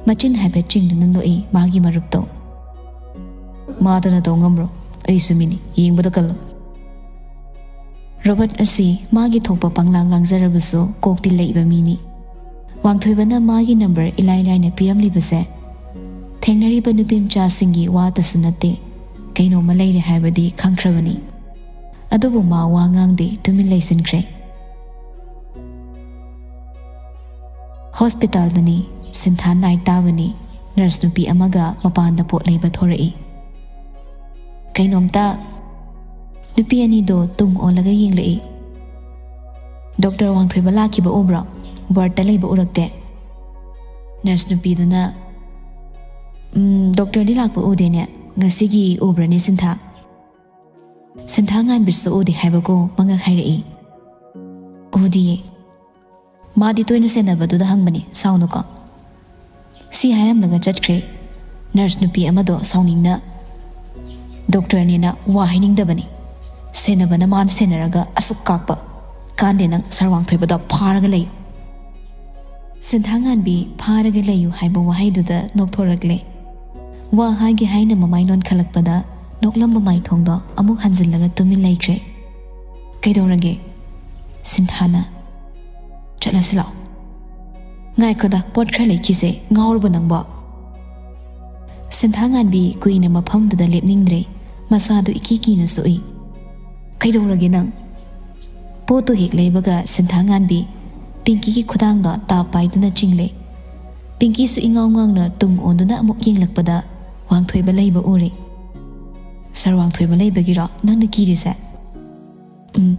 ꯃꯆꯤꯟ ꯍꯥꯏꯐꯦꯠ ꯆꯤꯡꯗꯨꯅ ꯅꯣꯛꯏ ꯃꯥꯒꯤ ꯃꯔꯨꯞꯇꯣ꯫ "ꯃꯥꯗꯅ ꯇꯧ ꯉꯝꯕ꯭ꯔꯣ? ꯑꯩꯁꯨ ꯃꯤꯅꯤ, ꯌꯦꯡꯕꯗ ꯀꯜꯂꯨ"꯫ ꯔꯣꯕꯔꯠ ꯑꯁꯤ ꯃꯥꯒꯤ ꯊꯣꯛꯄ ꯄꯪꯂꯥꯡ ꯂꯥꯡꯖꯔꯕꯁꯨ ꯀꯣꯛꯇꯤ ꯂꯩꯕ ꯃꯤꯅꯤ꯫ ꯋꯥꯡꯊꯣꯏꯕꯅ ꯃꯥꯒꯤ ꯅꯝꯕꯔ ꯏꯂꯥꯏ ꯂꯥꯏꯅ ꯄꯤꯔꯝꯂꯤꯕꯁꯦ ꯊꯦꯡꯅꯔꯤꯕ ꯅꯨꯄꯤ ꯃꯆꯥꯁꯤꯡꯒꯤ ꯋꯥꯇꯁꯨ ꯅꯠꯇꯦ, ꯀꯩꯅꯣꯝꯃ ꯂꯩꯔꯦ ꯍꯥꯏꯕꯗꯤ ꯈꯪꯈ꯭ꯔꯕꯅꯤ꯫ ꯑꯗꯨꯕꯨ ꯃꯥ ꯋꯥ ꯉꯥꯡꯗꯦ, ꯇꯨꯃꯤꯟ ꯂꯩꯁꯤꯟꯈ꯭ꯔꯦ꯫ ꯍꯣꯁꯄꯤꯇꯥꯜꯗꯅꯤ꯫ ꯁꯤꯟꯊꯥ ꯅꯥꯏꯠ ꯇꯥꯕꯅꯤ꯫ ꯅꯔꯁ ꯅꯨꯄꯤ ꯑꯃꯒ ꯃꯄꯥꯟꯗ ꯄꯣꯠ ꯂꯩꯕ ꯊꯣꯔꯛꯏ꯫ "ꯀꯩꯅꯣꯝꯇ"꯫ ꯅꯨꯄꯤ ꯑꯅꯤꯗꯣ ꯇꯨꯡ ꯑꯣꯜꯂꯒ ꯌꯦꯡꯂꯛꯏ꯫ "ꯗꯣꯛꯇꯔ ꯋꯥꯡꯊꯣꯏꯕ ꯂꯥꯛꯈꯤꯕ ꯎꯕ꯭ꯔꯣ? ꯋꯥꯔꯗꯇ ꯂꯩꯕ ꯎꯔꯛꯇꯦ"꯫ ꯅꯔꯁ ꯅꯨꯄꯤꯗꯨꯅ, "ꯎꯝ, ꯗꯣꯛꯇꯔꯗꯤ ꯂꯥꯛꯄ ꯎꯗꯦꯅꯦ꯫ ꯉꯁꯤꯒꯤ ꯎꯕ꯭ꯔꯅꯦ ꯁꯤꯟꯊꯥ?" "ꯁꯤꯟꯊꯥ ꯉꯥꯟꯕꯤꯁꯨ ꯎꯗꯦ ꯍꯥꯏꯕꯀꯣ?" ꯃꯉꯛ ꯍꯥꯏꯔꯛꯏ꯫ "ꯎꯗꯤꯌꯦ꯫ ꯃꯥꯗꯤ ꯇꯣꯏꯅ ꯁꯦꯟꯅꯕꯗꯨꯗ ꯍꯪꯕꯅꯤ, ꯁꯥꯎꯅꯨꯀꯣ"꯫ ꯁꯤ ꯍꯥꯏꯔꯝꯂꯒ ꯆꯠꯈ꯭ꯔꯦ꯫ ꯅꯔꯁ ꯅꯨꯄꯤ ꯑꯃꯗꯣ ꯁꯥꯎꯅꯤꯡꯅ, "ꯗꯣꯛꯇꯔꯅꯦꯅ ꯋꯥ ꯍꯥꯏꯅꯤꯡꯗꯕꯅꯤ꯫ ꯁꯦꯟꯅꯕꯅ ꯃꯥꯅ ꯁꯦꯟꯅꯔꯒ ꯑꯁꯨꯛ ꯀꯥꯛꯄ꯫ ꯀꯥꯟꯗꯦ ꯅꯪ, ꯁꯥꯔ ꯋꯥꯡꯊꯣꯏꯕꯗꯣ ꯐꯥꯔꯒ ꯂꯩꯌꯨ"꯫ ꯁꯤꯟꯊꯥ ꯉꯥꯟꯕꯤ "ꯐꯥꯔꯒ ꯂꯩꯌꯨ" ꯍꯥꯏꯕ ꯋꯥꯍꯩꯗꯨꯗ ꯅꯣꯛꯊꯣꯔꯛꯂꯦ꯫ ꯋꯥ ꯍꯥꯏꯒꯦ ꯍꯥꯏꯅ ꯃꯃꯥꯏ ꯅꯣꯟꯈꯠꯂꯛꯄꯗ ꯅꯣꯛꯂꯝꯕ ꯃꯥꯏꯊꯣꯡꯗꯣ ꯑꯃꯨꯛ ꯍꯟꯖꯤꯜꯂꯒ ꯇꯨꯃꯤꯟ ꯂꯩꯈ꯭ꯔꯦ꯫ "ꯀꯩꯗꯧꯔꯒꯦ?" ꯁꯤꯟꯊꯥꯅ꯫ "ꯆꯠꯂꯁꯤ ꯂꯥꯛꯑꯣ"꯫ "ꯉꯥꯏꯈꯣꯗ, ꯄꯣꯠ ꯈꯔ ꯂꯩꯈꯤꯁꯦ, ꯉꯥꯎꯔꯕ ꯅꯪꯕꯣ?" ꯁꯤꯟꯊꯥ ꯉꯥꯟꯕꯤ ꯀꯨꯏꯅ ꯃꯐꯝꯗꯨꯗ ꯂꯦꯞꯅꯤꯡꯗ꯭ꯔꯦ, ꯃꯁꯥꯗꯨ ꯏꯀꯤ ꯀꯤꯅ ꯁꯣꯛꯏ꯫ "ꯀꯩꯗꯧꯔꯒꯦ ꯅꯪ?" ꯄꯣꯠꯇꯨ ꯍꯦꯛ ꯂꯩꯕꯒ ꯁꯤꯟꯊꯥ ꯉꯥꯟꯕꯤ ꯄꯤꯡꯀꯤꯒꯤ ꯈꯨꯗꯥꯡꯗ ꯇꯥꯞ ꯄꯥꯏꯗꯨꯅ ꯆꯤꯡꯂꯦ꯫ ꯄꯤꯡꯀꯤꯁꯨ ꯏꯉꯥꯎ ꯉꯥꯎꯅ ꯇꯨꯡ ꯑꯣꯟꯗꯨꯅ ꯑꯃꯨꯛ ꯌꯦꯡꯂꯛꯄꯗ ꯋꯥꯡꯊꯣꯏꯕ ꯂꯩꯕ ꯎꯔꯦ꯫ "ꯁꯥꯔ ꯋꯥꯡꯊꯣꯏꯕ ꯂꯩꯕꯒꯤꯔꯣ ꯅꯪꯅ ꯀꯤꯔꯤꯁꯦ?" "ꯎꯝ,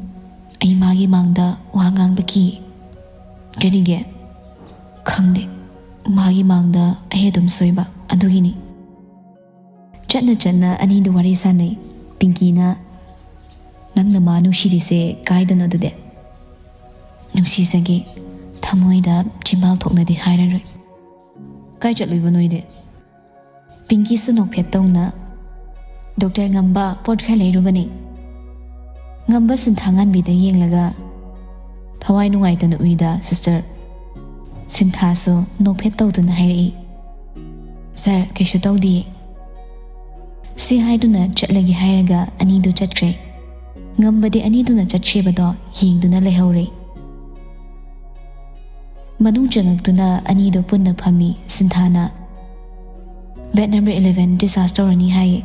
ꯑꯩ ꯃꯥꯒꯤ ꯃꯥꯡꯗ ꯋꯥ ꯉꯥꯡꯕ ꯀꯤ꯫" "ꯀꯔꯤꯒꯤ?" "ꯈꯪꯗꯦ, ꯃꯥꯒꯤ ꯃꯥꯡꯗ ꯑꯩ ꯑꯗꯨꯝ ꯁꯣꯏꯕ, ꯑꯗꯨꯒꯤꯅꯤ꯫" ꯆꯠꯅ ꯆꯠꯅ ꯑꯅꯤꯗꯨ ꯋꯥꯔꯤ ꯁꯥꯟꯅꯩ꯫ ꯄꯤꯡꯀꯤꯅ, "ꯅꯪꯅ ꯃꯥ ꯅꯨꯡꯁꯤꯔꯤꯁꯦ ꯀꯥꯏꯗꯅꯣ ꯑꯗꯨꯗꯤ?" "ꯅꯨꯡꯁꯤꯖꯒꯦ, ꯊꯃꯣꯏꯗ ꯆꯤꯝꯕꯥꯜ ꯊꯣꯛꯅꯗꯤ ꯍꯥꯏꯔꯔꯣꯏ꯫" "ꯀꯥꯏ ꯆꯠꯂꯨꯏꯕ ꯅꯣꯏꯗꯤ?" ꯄꯤꯡꯀꯤꯁꯨ ꯅꯣꯛꯐꯦꯠ ꯇꯧꯅ, "ꯗꯣꯛꯇꯔ ꯉꯝꯕ, ꯄꯣꯠ ꯈꯔ ꯂꯩꯔꯨꯕꯅꯦ꯫" ꯉꯝꯕ ꯁꯤꯟꯊꯥ ꯉꯥꯟꯕꯤꯗ ꯌꯦꯡꯂꯒ, "ꯊꯋꯥꯏ ꯅꯨꯡꯉꯥꯏꯇꯅ ꯎꯏꯗ, ꯁꯤꯁꯇꯔ꯫" ꯁꯤꯟꯊꯥꯁꯨ ꯅꯣꯛꯐꯦꯠ ꯇꯧꯗꯨꯅ ꯍꯥꯏꯔꯛꯏ, "ꯁꯥꯔ, ꯀꯩꯁꯨ ꯇꯧꯗꯤꯌꯦ꯫" ꯁꯤ ꯍꯥꯏꯗꯨꯅ ꯆꯠꯂꯒꯦ ꯍꯥꯏꯔꯒ ꯑꯅꯤꯗꯨ ꯆꯠꯈ꯭ꯔꯦ꯫ ꯉꯝꯕꯗꯤ ꯑꯅꯤꯗꯨꯅ ꯆꯠꯈ꯭ꯔꯤꯕꯗꯣ ꯌꯦꯡꯗꯨꯅ ꯂꯩꯍꯧꯔꯦ꯫ ꯃꯅꯨꯡ ꯆꯪꯉꯛꯇꯨꯅ ꯑꯅꯤꯗꯨ ꯄꯨꯟꯅ ꯐꯝꯃꯤ꯫ ꯁꯤꯟꯊꯥꯅ, "Bed number eleven discharge ꯇꯧꯔꯅꯤ ꯍꯥꯏꯌꯦ꯫"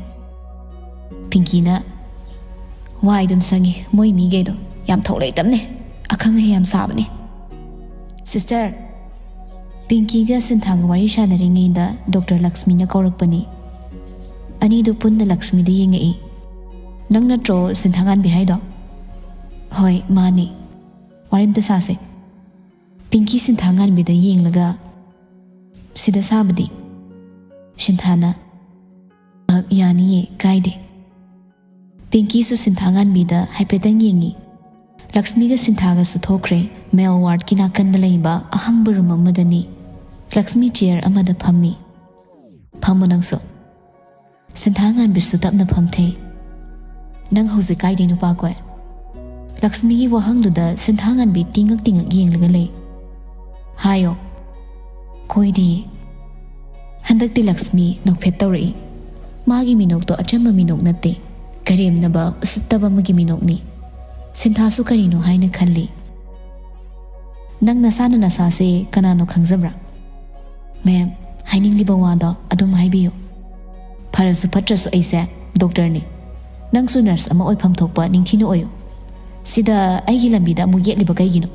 ꯄꯤꯡꯀꯤꯅ, "ꯋꯥꯏ ꯑꯗꯨꯝ ꯁꯪꯉꯤ, ꯃꯣꯏ ꯃꯤꯈꯩꯗꯣ ꯌꯥꯝ ꯊꯧ ꯂꯩꯇꯕꯅꯦ, ꯑꯈꯪ ꯑꯍꯩ ꯌꯥꯝ ꯁꯥꯕꯅꯦ꯫" "ꯁꯤꯁꯇꯔ꯫" ꯄꯤꯡꯀꯤꯒ ꯁꯤꯟꯊꯥꯒ ꯋꯥꯔꯤ ꯁꯥꯟꯅꯔꯤꯉꯩꯗ ꯗꯣꯛꯇꯔ ꯂꯛꯁꯃꯤꯅ ꯀꯧꯔꯛꯄꯅꯤ꯫ ꯑꯅꯤꯗꯨ ꯄꯨꯟꯅ ꯂꯛꯁꯃꯤꯗ ꯌꯦꯡꯉꯛꯏ꯫ "ꯅꯪ ꯅꯠꯇ꯭ꯔꯣ ꯁꯤꯟꯊꯥ ꯉꯥꯟꯕꯤ ꯍꯥꯏꯗꯣ?" "ꯍꯣꯏ, ꯃꯥꯅꯦ꯫ ꯋꯥꯔꯤ ꯑꯝꯇ ꯁꯥꯁꯦ꯫" ꯄꯤꯡꯀꯤ ꯁꯤꯟꯊꯥ ꯉꯥꯟꯕꯤꯗ ꯌꯦꯡꯂꯒ, "ꯁꯤꯗ ꯁꯥꯕꯗꯤ?" ꯁꯤꯟꯊꯥꯅ, "ꯑ, ꯌꯥꯅꯤꯌꯦ, ꯀꯥꯏꯗꯦ꯫" ꯄꯤꯡꯀꯤꯁꯨ ꯁꯤꯟꯊꯥ ꯉꯥꯟꯕꯤꯗ ꯍꯥꯏꯐꯦꯠꯇꯪ ꯌꯦꯡꯉꯤ꯫ ꯂꯛꯁꯃꯤꯒ ꯁꯤꯟꯊꯥꯒꯁꯨ ꯊꯣꯛꯈ꯭ꯔꯦ꯫ ꯃꯦꯜ ꯋꯥꯔꯗꯀꯤ ꯅꯥꯀꯟꯗ ꯂꯩꯕ ꯑꯍꯥꯡꯕ ꯔꯨꯝ ꯑꯃꯗꯅꯤ꯫ ꯂꯛꯁꯃꯤ ꯆꯤꯌꯔ ꯑꯃꯗ ꯐꯝꯃꯤ꯫ "ꯐꯝꯃꯣ ꯅꯪꯁꯨ꯫" ꯁꯤꯟꯊꯥ ꯉꯥꯟꯕꯤꯁꯨ ꯇꯞꯅ ꯐꯝꯊꯩ꯫ "ꯅꯪ ꯍꯧꯖꯤꯛ ꯀꯥꯏꯗꯩ ꯅꯨꯄꯥ ꯀꯣꯏ?" ꯂꯛꯁꯃꯤꯒꯤ ꯋꯥꯍꯪꯗꯨꯗ ꯁꯤꯟꯊꯥ ꯉꯥꯟꯕꯤ ꯇꯤꯡꯉꯛ ꯇꯤꯡꯉꯛ ꯌꯦꯡꯂꯒ ꯂꯩ꯫ "ꯍꯥꯏꯌꯣ꯫" "ꯀꯣꯏꯗꯤꯌꯦ꯫" ꯍꯟꯗꯛꯇꯤ ꯂꯛꯁꯃꯤ ꯅꯣꯛꯐꯦꯠ ꯇꯧꯔꯛꯏ꯫ ꯃꯥꯒꯤ ꯃꯤꯅꯣꯛꯇꯣ ꯑꯆꯝꯕ ꯃꯤꯅꯣꯛ ꯅꯠꯇꯦ, ꯀꯔꯦꯝꯅꯕ, ꯎꯁꯤꯠꯇꯕ ꯑꯃꯒꯤ ꯃꯤꯅꯣꯛꯅꯤ꯫ ꯁꯤꯟꯊꯥꯁꯨ ꯀꯔꯤꯅꯣ ꯍꯥꯏꯅ ꯈꯜꯂꯤ꯫ "ꯅꯪ ꯅꯁꯥꯅ ꯅꯁꯥꯁꯦ ꯀꯅꯥꯅꯣ ꯈꯪꯖꯕ꯭ꯔꯥ?" "ꯃꯦꯝ, ꯍꯥꯏꯅꯤꯡꯂꯤꯕ ꯋꯥꯗꯣ ꯑꯗꯨꯝ ꯍꯥꯏꯕꯤꯌꯨ꯫ ꯐꯔꯁꯨ ꯐꯠꯇ꯭ꯔꯁꯨ ꯑꯩꯁꯦ ꯗꯣꯛꯇꯔꯅꯤ꯫ ꯅꯪꯁꯨ ꯅꯔꯁ ꯑꯃ ꯑꯣꯏꯐꯝ ꯊꯣꯛꯄ ꯅꯤꯡꯊꯤꯅ ꯑꯣꯏꯌꯨ꯫ ꯁꯤꯗ ꯑꯩꯒꯤ ꯂꯝꯕꯤꯗ ꯑꯃꯨꯛ ꯌꯦꯠꯂꯤꯕ ꯀꯩꯒꯤꯅꯣ?"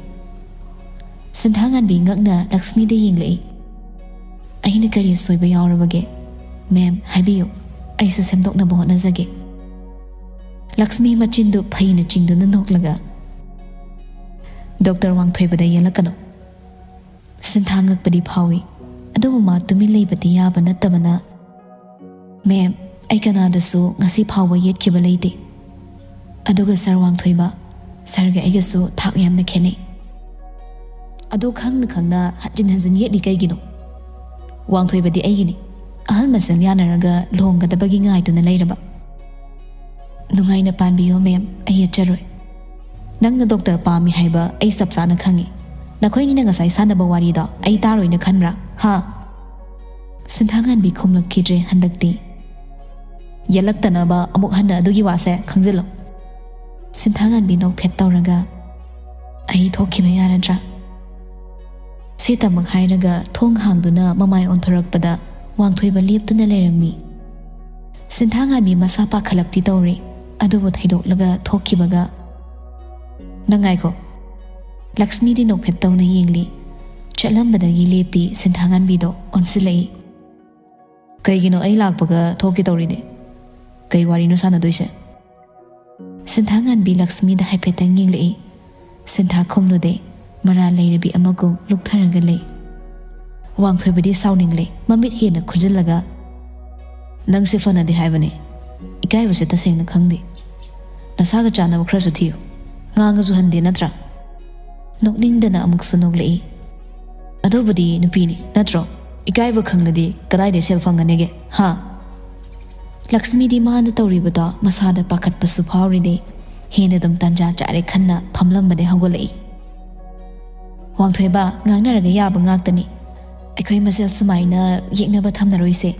ꯁꯤꯟꯊꯥ ꯉꯥꯟꯕꯤ ꯉꯛꯅ ꯂꯛꯁꯃꯤꯗ ꯌꯦꯡꯂꯛꯏ꯫ "ꯑꯩꯅ ꯀꯔꯤ ꯑꯁꯣꯏꯕ ꯌꯥꯎꯔꯕꯒꯦ? "ꯃꯦꯝ, ꯍꯥꯏꯕꯤꯌꯨ, ꯑꯩꯁꯨ ꯁꯦꯝꯗꯣꯛꯅꯕ ꯍꯣꯠꯅꯖꯒꯦ꯫" ꯂꯛꯁꯃꯤ ꯃꯆꯤꯟꯗꯨ ꯐꯩꯅ ꯆꯤꯡꯗꯨꯅ ꯅꯣꯛꯂꯒ, "ꯗꯣꯛꯇꯔ ꯋꯥꯡꯊꯣꯏꯕꯗ ꯌꯦꯜꯂꯛꯀꯅꯨ꯫" ꯁꯤꯟꯊꯥ ꯉꯛꯄꯗꯤ ꯐꯥꯎꯏ, ꯑꯗꯨꯕꯨ ꯃꯥ ꯇꯨꯃꯤꯟ ꯂꯩꯕꯗꯤ ꯌꯥꯕ ꯅꯠꯇꯕꯅ, "ꯃꯦꯝ, ꯑꯩ ꯀꯅꯥꯗꯁꯨ ꯉꯁꯤ ꯐꯥꯎꯕ ꯌꯦꯠꯈꯤꯕ ꯂꯩꯇꯦ꯫ ꯑꯗꯨꯒ ꯁꯥꯔ ꯋꯥꯡꯊꯣꯏꯕ, ꯁꯥꯔꯒ ꯑꯩꯒꯁꯨ ꯊꯥꯛ ꯌꯥꯝꯅ ꯈꯦꯠꯅꯩ꯫" "ꯑꯗꯨ ꯈꯪꯅ ꯈꯪꯅ ꯍꯟꯖꯤꯟ ꯍꯟꯖꯤꯟ ꯌꯦꯠꯂꯤ ꯀꯩꯒꯤꯅꯣ? ꯋꯥꯡꯊꯣꯏꯕꯗꯤ ꯑꯩꯒꯤꯅꯤ꯫ ꯑꯍꯜ ꯃꯁꯦꯜ ꯌꯥꯅꯔꯒ ꯂꯨꯍꯣꯡꯒꯗꯕꯒꯤ ꯉꯥꯏꯗꯨꯅ ꯂꯩꯔꯕ?" "ꯅꯨꯡꯉꯥꯏꯅ ꯄꯥꯟꯕꯤꯌꯣ ꯃꯦꯝ, ꯑꯩ ꯌꯦꯠꯆꯔꯣꯏ꯫ ꯅꯪꯅ ꯗꯣꯛꯇꯔ ꯄꯥꯝꯃꯤ ꯍꯥꯏꯕ ꯑꯩ ꯆꯞ ꯆꯥꯅ ꯈꯪꯏ꯫ ꯅꯈꯣꯏꯅꯤꯅ ꯉꯁꯥꯏ ꯁꯥꯟꯅꯕ ꯋꯥꯔꯤꯗꯣ ꯑꯩ ꯇꯥꯔꯣꯏꯅ ꯈꯟꯕ꯭ꯔꯥ, ꯍꯥ?" ꯁꯤꯟꯊꯥꯉꯥꯟꯕꯤ ꯈꯨꯝꯂꯛꯈꯤꯗ꯭ꯔꯦ ꯍꯟꯗꯛꯇꯤ꯫ "ꯌꯦꯠꯂꯛꯇꯅꯕ ꯑꯃꯨꯛ ꯍꯟꯅ ꯑꯗꯨꯒꯤ ꯋꯥꯁꯦ ꯈꯪꯖꯤꯜꯂꯣ꯫" ꯁꯤꯟꯊꯥꯉꯥꯟꯕꯤ ꯅꯣꯛꯐꯦꯠ ꯇꯧꯔꯒ, "ꯑꯩ ꯊꯣꯛꯈꯤꯕ ꯌꯥꯔꯗ꯭ꯔꯥ?" ꯁꯤꯇꯃꯛ ꯍꯥꯏꯔꯒ ꯊꯣꯡ ꯍꯥꯡꯗꯨꯅ ꯃꯃꯥꯏ ꯑꯣꯟꯊꯣꯔꯛꯄꯗ ꯋꯥꯡꯊꯣꯏꯕ ꯂꯦꯞꯇꯨꯅ ꯂꯩꯔꯝꯃꯤ꯫ ꯁꯤꯟꯊꯥꯉꯥꯟꯕꯤ ꯃꯁꯥ ꯄꯥꯈꯠꯂꯞꯇꯤ ꯇꯧꯔꯤ, ꯑꯗꯨꯕꯨ ꯊꯩꯗꯣꯛꯂꯒ ꯊꯣꯛꯈꯤꯕꯒ, "ꯅꯪ ꯉꯥꯏꯈꯣ꯫" ꯂꯛꯁꯃꯤꯗꯤ ꯅꯣꯛꯐꯦꯠ ꯇꯧꯅ ꯌꯦꯡꯂꯤ꯫ ꯆꯠꯂꯝꯕꯗꯒꯤ ꯂꯦꯞꯄꯤ ꯁꯤꯟꯊꯥꯉꯥꯟꯕꯤꯗꯣ ꯑꯣꯟꯁꯤꯜꯂꯛꯏ꯫ "ꯀꯩꯒꯤꯅꯣ ꯑꯩ ꯂꯥꯛꯄꯒ ꯊꯣꯛꯀꯦ ꯇꯧꯔꯤꯗꯤ? ꯀꯩ ꯋꯥꯔꯤꯅꯣ ꯁꯥꯟꯅꯗꯣꯏꯁꯦ?" ꯁꯤꯟꯊꯥꯉꯥꯟꯕꯤ ꯂꯛꯁꯃꯤꯗ ꯍꯥꯏꯐꯦꯠꯇꯪ ꯌꯦꯡꯂꯛꯏ꯫ ꯁꯤꯟꯊꯥ ꯈꯨꯝꯂꯨꯗꯦ, ꯃꯔꯥꯜ ꯂꯩꯔꯕꯤ ꯑꯃꯒꯨꯝ ꯂꯨꯞꯊꯔꯒ ꯂꯩ꯫ ꯋꯥꯡꯊꯣꯏꯕꯗꯤ ꯁꯥꯎꯅꯤꯡꯂꯦ, ꯃꯃꯤꯠ ꯍꯦꯟꯅ ꯈꯨꯖꯤꯜꯂꯒ, "ꯅꯪꯁꯦ ꯐꯅꯗꯤ ꯍꯥꯏꯕꯅꯦ, ꯏꯀꯥꯏꯕꯁꯦ ꯇꯁꯦꯡꯅ ꯈꯪꯗꯦ꯫ ꯅꯁꯥꯒ ꯆꯥꯟꯅꯕ ꯈꯔꯁꯨ ꯊꯤꯌꯨ꯫ ꯉꯥꯡꯉꯁꯨ ꯍꯟꯗꯦ ꯅꯠꯇ꯭ꯔꯥ?" ꯅꯣꯛꯅꯤꯡꯗꯅ ꯑꯃꯨꯛꯁꯨ ꯅꯣꯛꯂꯛꯏ꯫ "ꯑꯗꯨꯕꯨꯗꯤ ꯅꯨꯄꯤꯅꯤ ꯅꯠꯇ꯭ꯔꯣ? ꯏꯀꯥꯏꯕ ꯈꯪꯂꯗꯤ ꯀꯗꯥꯏꯗꯩ ꯁꯦꯜ ꯐꯪꯒꯅꯤꯒꯦ, ꯍꯥ?" ꯂꯛꯁꯃꯤꯗꯤ ꯃꯥꯅ ꯇꯧꯔꯤꯕꯗꯣ ꯃꯁꯥꯗ ꯄꯥꯈꯠꯄꯁꯨ ꯐꯥꯎꯔꯤꯅꯦ꯫ ꯍꯦꯟꯅ ꯑꯗꯨꯝ ꯇꯥꯟꯖꯥ ꯆꯥꯔꯦ ꯈꯟꯅ ꯐꯝꯂꯝꯕꯗꯩ ꯍꯧꯒꯠꯂꯛꯏ꯫ "ꯋꯥꯡꯊꯣꯏꯕ, ꯉꯥꯡꯅꯔꯒ ꯌꯥꯕ ꯉꯥꯛꯇꯅꯤ꯫ ꯑꯩꯈꯣꯏ ꯃꯁꯦꯜ ꯁꯨꯃꯥꯏꯅ ꯌꯦꯛꯅꯕ ꯊꯝꯅꯔꯣꯏꯁꯦ꯫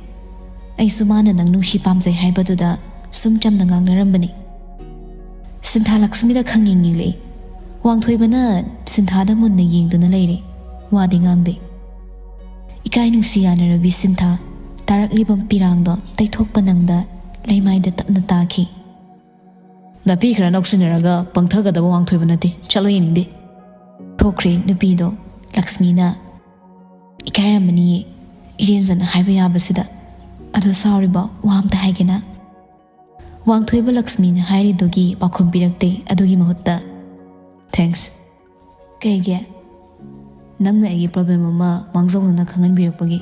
ꯑꯩꯁꯨ ꯃꯥꯅ ꯅꯪ ꯅꯨꯡꯁꯤ ꯄꯥꯝꯖꯩ ꯍꯥꯏꯕꯗꯨꯗ ꯁꯨꯝ ꯆꯝꯅ ꯉꯥꯡꯅꯔꯝꯕꯅꯤ꯫" ꯁꯤꯟꯊꯥ ꯂꯛꯁꯃꯤꯗ ꯈꯪꯌꯦꯡ ꯌꯦꯡꯂꯛꯏ꯫ ꯋꯥꯡꯊꯣꯏꯕꯅ ꯁꯤꯟꯊꯥꯗ ꯃꯨꯟꯅ ꯌꯦꯡꯗꯨꯅ ꯂꯩꯔꯦ꯫ ꯋꯥꯗꯤ ꯉꯥꯡꯗꯦ꯫ ꯏꯀꯥꯏ ꯅꯨꯡꯁꯤ ꯌꯥꯅꯔꯕꯤ ꯁꯤꯟꯊꯥ ꯇꯥꯔꯛꯂꯤꯕ ꯄꯤꯔꯥꯡꯗꯣ ꯇꯩꯊꯣꯛꯄ ꯅꯪꯗ ꯂꯩꯃꯥꯏꯗ ꯇꯞꯅ ꯇꯥꯈꯤ꯫ "ꯅꯥꯄꯤ ꯈꯔ ꯅꯧꯁꯤꯟꯅꯔꯒ ꯄꯪꯊꯒꯗꯕ ꯋꯥꯡꯊꯣꯏꯕ ꯅꯠꯇꯦ꯫ ꯆꯠꯂꯣ ꯌꯦꯡꯅꯤꯡꯗꯦ꯫" ꯊꯣꯛꯈ꯭ꯔꯦ ꯅꯨꯄꯤꯗꯣ꯫ ꯂꯛꯁꯃꯤꯅ, "ꯏꯀꯥꯏꯔꯝꯃꯅꯤꯌꯦ, ꯏꯔꯦꯟꯖꯅ ꯍꯥꯏꯕ ꯌꯥꯕꯁꯤꯗ꯫ ꯑꯗꯣ ꯁꯥꯎꯔꯤꯕꯣ? ꯋꯥ ꯑꯝꯇ ꯍꯥꯏꯒꯦꯅ꯫ ꯋꯥꯡꯊꯣꯏꯕ ꯂꯛꯁꯃꯤꯅ ꯍꯥꯏꯔꯤꯗꯨꯒꯤ ꯄꯥꯎꯈꯨꯝ ꯄꯤꯔꯛꯇꯦ꯫ ꯑꯗꯨꯒꯤ ꯃꯍꯨꯠꯇ, "Thanks꯫ ꯀꯩꯒꯤ? ꯅꯪꯅ ꯑꯩꯒꯤ problem ꯑꯃ ꯃꯥꯡꯖꯧꯅꯅ ꯈꯪꯍꯟꯕꯤꯔꯛꯄꯒꯤ꯫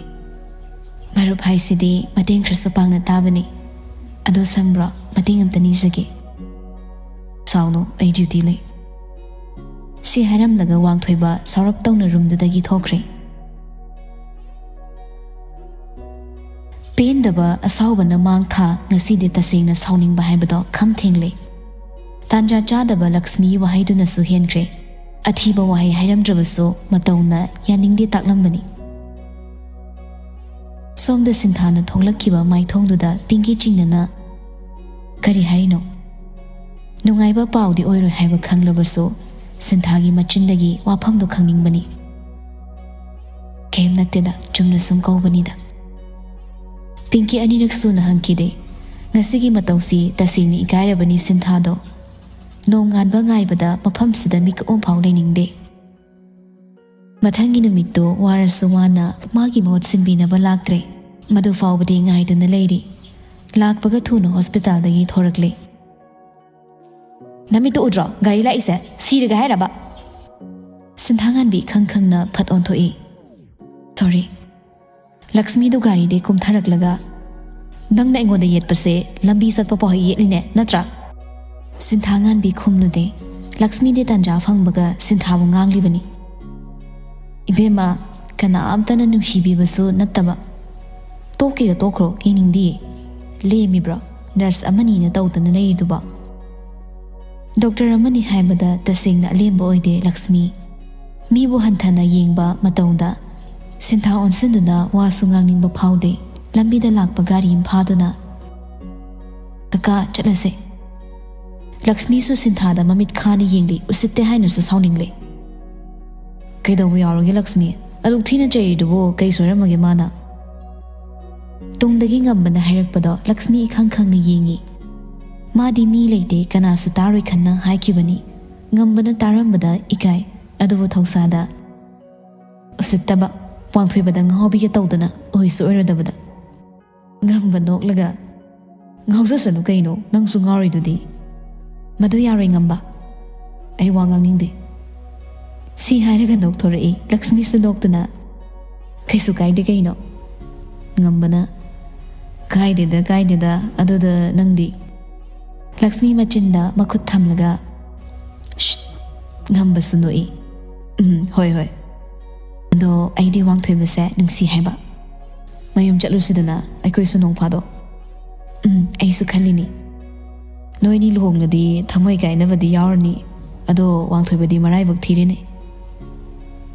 ꯃꯔꯨꯞ ꯍꯥꯏꯁꯤꯗꯤ ꯃꯇꯦꯡ ꯈꯔꯁꯨ ꯄꯥꯡꯅ ꯇꯥꯕꯅꯤ꯫ ꯑꯗꯣ ꯁꯪꯕ꯭ꯔꯣ? ꯃꯇꯦꯡ ꯑꯝꯇ ꯅꯤꯖꯒꯦ꯫" "ꯁꯥꯎꯅꯨ, ꯑꯩ duty ꯂꯩ꯫" ꯁꯤ ꯍꯥꯏꯔꯝꯂꯒ ꯋꯥꯡꯊꯣꯏꯕ ꯁꯥꯎꯔꯞ ꯇꯧꯅ roomꯗꯨꯗꯒꯤ ꯊꯣꯛꯈ꯭ꯔꯦ꯫ ꯄꯦꯟꯗꯕ ꯑꯁꯥꯎꯕꯅ ꯃꯥꯡ ꯊꯥ꯫ ꯉꯁꯤꯗꯤ ꯇꯁꯦꯡꯅ ꯁꯥꯎꯅꯤꯡꯕ ꯍꯥꯏꯕꯗꯣ ꯈꯝ ꯊꯦꯡꯂꯦ꯫ ꯇꯥꯟꯖꯥ ꯆꯥꯗꯕ ꯂꯛꯁꯃꯤꯒꯤ ꯋꯥꯍꯩꯗꯨꯅꯁꯨ ꯍꯦꯟꯈ꯭ꯔꯦ꯫ ꯑꯊꯤꯕ ꯋꯥꯍꯩ ꯍꯥꯏꯔꯝꯗ꯭ꯔꯕꯁꯨ ꯃꯇꯧꯅ ꯌꯥꯅꯤꯡꯗꯦ ꯇꯥꯛꯂꯝꯕꯅꯤ꯫ ꯁꯣꯝꯗ ꯁꯤꯟꯊꯥꯅ ꯊꯣꯛꯂꯛꯈꯤꯕ ꯃꯥꯏꯊꯣꯡꯗꯨꯗ ꯄꯤꯡꯀꯤ ꯆꯤꯡꯅꯅ, "ꯀꯔꯤ ꯍꯥꯏꯔꯤꯅꯣ?" ꯅꯨꯡꯉꯥꯏꯕ ꯄꯥꯎꯗꯤ ꯑꯣꯏꯔꯣꯏ ꯍꯥꯏꯕ ꯈꯪꯂꯕꯁꯨ ꯁꯤꯟꯊꯥꯒꯤ ꯃꯆꯤꯟꯗꯒꯤ ꯋꯥꯐꯝꯗꯨ ꯈꯪꯅꯤꯡꯕꯅꯤ꯫ "ꯀꯩꯝ ꯅꯠꯇꯦꯗ, ꯆꯨꯝꯅ ꯁꯨꯝ ꯀꯧꯕꯅꯤꯗ꯫" ꯄꯤꯡꯀꯤ ꯑꯅꯤꯔꯛ ꯁꯨꯅ ꯍꯪꯈꯤꯗꯦ꯫ ꯉꯁꯤꯒꯤ ꯃꯇꯧꯁꯤ ꯇꯁꯦꯡꯅ ꯏꯀꯥꯏꯔꯕꯅꯤ ꯁꯤꯟꯊꯥꯗꯣ꯫ ꯅꯣꯡꯉꯥꯟꯕ ꯉꯥꯏꯕꯗ ꯃꯐꯝꯁꯤꯗ ꯃꯤꯀꯨꯞ ꯑꯃꯐꯥꯎ ꯂꯩꯅꯤꯡꯗꯦ꯫ ꯃꯊꯪꯒꯤ ꯅꯨꯃꯤꯠꯇꯨ ꯋꯥꯔꯁꯨ ꯋꯥꯅ ꯃꯥꯒꯤ ꯃꯍꯨꯠ ꯁꯤꯟꯕꯤꯅꯕ ꯂꯥꯛꯇ꯭ꯔꯦ꯫ ꯃꯗꯨ ꯐꯥꯎꯕꯗꯤ ꯉꯥꯏꯗꯨꯅ ꯂꯩꯔꯤ꯫ ꯂꯥꯛꯄꯒ ꯊꯨꯅ hospitalꯗꯒꯤ ꯊꯣꯔꯛꯂꯦ꯫ "ꯅꯃꯤꯠꯇꯨ ꯎꯗ꯭ꯔꯣ? ꯒꯥꯔꯤ ꯂꯥꯛꯏꯁꯦ꯫ ꯁꯤꯔꯒꯦ ꯍꯥꯏꯔꯕ?" ꯁꯤꯟꯊꯥꯉꯥꯟꯕꯤ ꯈꯪ ꯈꯪꯅ ꯐꯠ ꯑꯣꯟꯊꯣꯛꯏ꯫ "Sorry꯫" ꯂꯛꯁꯃꯤꯗꯨ ꯒꯥꯔꯤꯗꯩ ꯀꯨꯝꯊꯔꯛꯂꯒ, "ꯅꯪꯅ ꯑꯩꯉꯣꯟꯗ ꯌꯦꯠꯄꯁꯦ ꯂꯝꯕꯤ ꯆꯠꯄ ꯐꯥꯎ ꯍꯦꯛ ꯌꯦꯠꯂꯤꯅꯦ, ꯅꯠꯇ꯭ꯔꯥ?" ꯁꯤꯟꯊꯥꯉꯥꯟꯕꯤ ꯈꯨꯝꯂꯨꯗꯦ꯫ ꯂꯛꯁꯃꯤꯗꯤ ꯇꯥꯟꯖꯥ ꯐꯪꯕꯒ ꯁꯤꯟꯊꯥꯕꯨ ꯉꯥꯡꯂꯤꯕꯅꯤ꯫ "ꯏꯕꯦꯝꯃ, ꯀꯅꯥꯝꯇꯅ ꯅꯨꯡꯁꯤꯕꯤꯕꯁꯨ ꯅꯠꯇꯕ꯫ ꯇꯣꯛꯀꯦꯒ ꯇꯣꯛꯈ꯭ꯔꯣ, ꯌꯦꯡꯅꯤꯡꯗꯤꯌꯦ꯫ ꯂꯦꯝꯃꯤꯕ꯭ꯔꯣ? Nurse ꯑꯃꯅꯤꯅ ꯇꯧꯗꯅ ꯂꯩꯔꯤꯗꯨꯕꯣ?" Doctor ꯑꯃꯅꯤ ꯍꯥꯏꯕꯗ ꯇꯁꯦꯡꯅ ꯑꯂꯦꯝꯕ ꯑꯣꯏꯗꯦ ꯂꯛꯁꯃꯤ꯫ ꯃꯤꯕꯨ ꯍꯟꯊꯅ ꯌꯦꯡꯕ ꯃꯇꯧꯗ ꯁꯤꯟꯊꯥ ꯑꯣꯟꯁꯤꯟꯗꯨꯅ ꯋꯥꯁꯨ ꯉꯥꯡꯅꯤꯡꯕ ꯐꯥꯎꯗꯦ꯫ ꯂꯝꯕꯤꯗ ꯂꯥꯛꯄ ꯒꯥꯔꯤ ꯑꯃ ꯐꯥꯗꯨꯅ, "ꯀꯀꯥ, ꯆꯠꯂꯁꯦ꯫" ꯂꯛꯁꯃꯤꯁꯨ ꯁꯤꯟꯊꯥꯗ ꯃꯃꯤꯠ ꯈꯥꯅ ꯌꯦꯡꯂꯤ, ꯎꯁꯤꯠꯇꯦ ꯍꯥꯏꯅꯁꯨ ꯁꯥꯎꯅꯤꯡꯂꯤ꯫ "ꯀꯩꯗꯧꯕ ꯌꯥꯎꯔꯒꯦ ꯂꯛꯁꯃꯤ? ꯑꯗꯨꯛ ꯊꯤꯅ ꯆꯩꯔꯤꯗꯨꯕꯨ ꯀꯩ ꯁꯣꯏꯔꯝꯃꯒꯦ ꯃꯥꯅ?" ꯇꯨꯡꯗꯒꯤ ꯉꯝꯕꯅ ꯍꯥꯏꯔꯛꯄꯗꯣ ꯂꯛꯁꯃꯤ ꯏꯈꯪ ꯈꯪꯅ ꯌꯦꯡꯉꯤ꯫ ꯃꯥꯗꯤ ꯃꯤ ꯂꯩꯇꯦ, ꯀꯅꯥꯁꯨ ꯇꯥꯔꯣꯏ ꯈꯟꯅ ꯍꯥꯏꯈꯤꯕꯅꯤ꯫ ꯉꯝꯕꯅ ꯇꯥꯔꯝꯕꯗ ꯏꯀꯥꯏ, ꯑꯗꯨꯕꯨ ꯊꯧꯁꯥꯗ, "ꯎꯁꯤꯠꯇꯕ, ꯋꯥꯡꯊꯣꯏꯕꯗ ꯉꯥꯎꯕꯤꯒ ꯇꯧꯗꯅ ꯑꯣꯏꯁꯨ ꯑꯣꯏꯔꯣꯏꯗꯕꯗ꯫" ꯉꯝꯕ ꯅꯣꯛꯂꯒ, "ꯉꯥꯎꯖꯁꯅꯨ ꯀꯩꯅꯣ, ꯅꯪꯁꯨ ꯉꯥꯎꯔꯤꯗꯨꯗꯤ꯫ ꯃꯗꯨ ꯌꯥꯔꯣꯏ, ꯉꯝꯕ꯫ ꯑꯩ ꯋꯥ ꯉꯥꯡꯅꯤꯡꯗꯦ꯫" ꯁꯤ ꯍꯥꯏꯔꯒ ꯅꯣꯛꯊꯣꯔꯛꯏ꯫ ꯂꯛꯁꯃꯤꯁꯨ ꯅꯣꯛꯇꯨꯅ, "ꯀꯩꯁꯨ ꯀꯥꯏꯗꯦ ꯀꯩꯅꯣ꯫" ꯉꯝꯕꯅ, "ꯀꯥꯏꯗꯦꯗ, ꯀꯥꯏꯗꯦꯗ, ꯑꯗꯨꯗ ꯅꯪꯗꯤ?" ꯂꯛꯁꯃꯤ ꯃꯆꯤꯟꯗ ꯃꯈꯨꯠ ꯊꯝꯂꯒ, "ꯁ꯭ꯠ!" ꯉꯝꯕꯁꯨ ꯅꯣꯛꯏ꯫ "ꯎꯝ, ꯍꯣꯏ, ꯍꯣꯏ꯫ ꯑꯗꯣ ꯑꯩꯗꯤ ꯋꯥꯡꯊꯣꯏꯕꯁꯦ ꯅꯨꯡꯁꯤ ꯍꯥꯏꯕ꯫ ꯃꯌꯨꯝ ꯆꯠꯂꯨꯁꯤꯗꯅ, ꯑꯩꯈꯣꯏꯁꯨ ꯅꯣꯡ ꯐꯥꯗꯣꯛ꯫" "ꯎꯝ, ꯑꯩꯁꯨ ꯈꯜꯂꯤꯅꯤ꯫ ꯅꯣꯏꯅꯤ ꯂꯨꯍꯣꯡꯂꯗꯤ ꯊꯃꯣꯏ ꯀꯥꯏꯅꯕꯗꯤ ꯌꯥꯎꯔꯅꯤ꯫ ꯑꯗꯣ ꯋꯥꯡꯊꯣꯏꯕꯗꯤ ꯃꯔꯥꯏꯕꯛ ꯊꯤꯔꯦꯅꯦ꯫"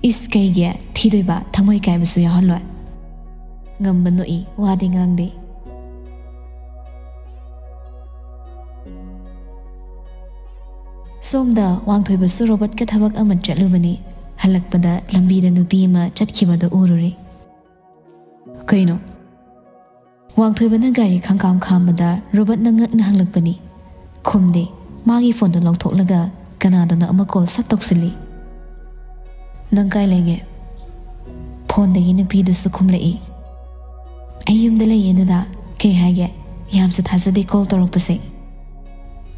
"ꯏꯁ, ꯀꯩꯒꯤ ꯊꯤꯗꯣꯏꯕ? ꯊꯃꯣꯏ ꯀꯥꯏꯕꯁꯨ ꯌꯥꯎꯍꯜꯂꯣꯏ꯫" ꯉꯝꯕ ꯅꯣꯛꯏ, ꯋꯥꯗꯤ ꯉꯥꯡꯗꯦ꯫ ꯁꯣꯝꯗ ꯋꯥꯡꯊꯣꯏꯕꯁꯨ ꯔꯣꯕꯔꯠꯀ ꯊꯕꯛ ꯑꯃ ꯆꯠꯂꯨꯕꯅꯤ꯫ ꯍꯜꯂꯛꯄꯗ ꯂꯝꯕꯤꯗ ꯅꯨꯄꯤ ꯑꯃ ꯆꯠꯈꯤꯕꯗꯨ ꯎꯔꯨꯔꯦ꯫ "ꯀꯩꯅꯣ?" ꯋꯥꯡꯊꯣꯏꯕꯅ ꯒꯥꯔꯤ ꯈꯪꯈꯥꯝ ꯈꯥꯝꯕꯗ ꯔꯣꯕꯔꯠꯅ ꯉꯛꯅ ꯍꯪꯂꯛꯄꯅꯤ꯫ ꯈꯨꯝꯗꯦ꯫ ꯃꯥꯒꯤ ꯐꯣꯟꯗꯨ ꯂꯧꯊꯣꯛꯂꯒ ꯀꯅꯥꯗꯅꯣ ꯑꯃ ꯀꯣꯜ ꯁꯠ ꯇꯧꯁꯤꯜꯂꯤ꯫ "ꯅꯪ ꯀꯥꯏ ꯂꯩꯒꯦ?" ꯐꯣꯟꯗꯒꯤ ꯅꯨꯄꯤꯗꯨꯁꯨ ꯈꯨꯝꯂꯛꯏ꯫ "ꯑꯩ ꯌꯨꯝꯗ ꯂꯩꯌꯦ ꯗꯗꯥ꯫ ꯀꯩ ꯍꯥꯏꯒꯦ? ꯌꯥꯝꯁꯨ ꯊꯥꯖꯗꯦ ꯀꯣꯜ ꯇꯧꯔꯛꯄꯁꯦ꯫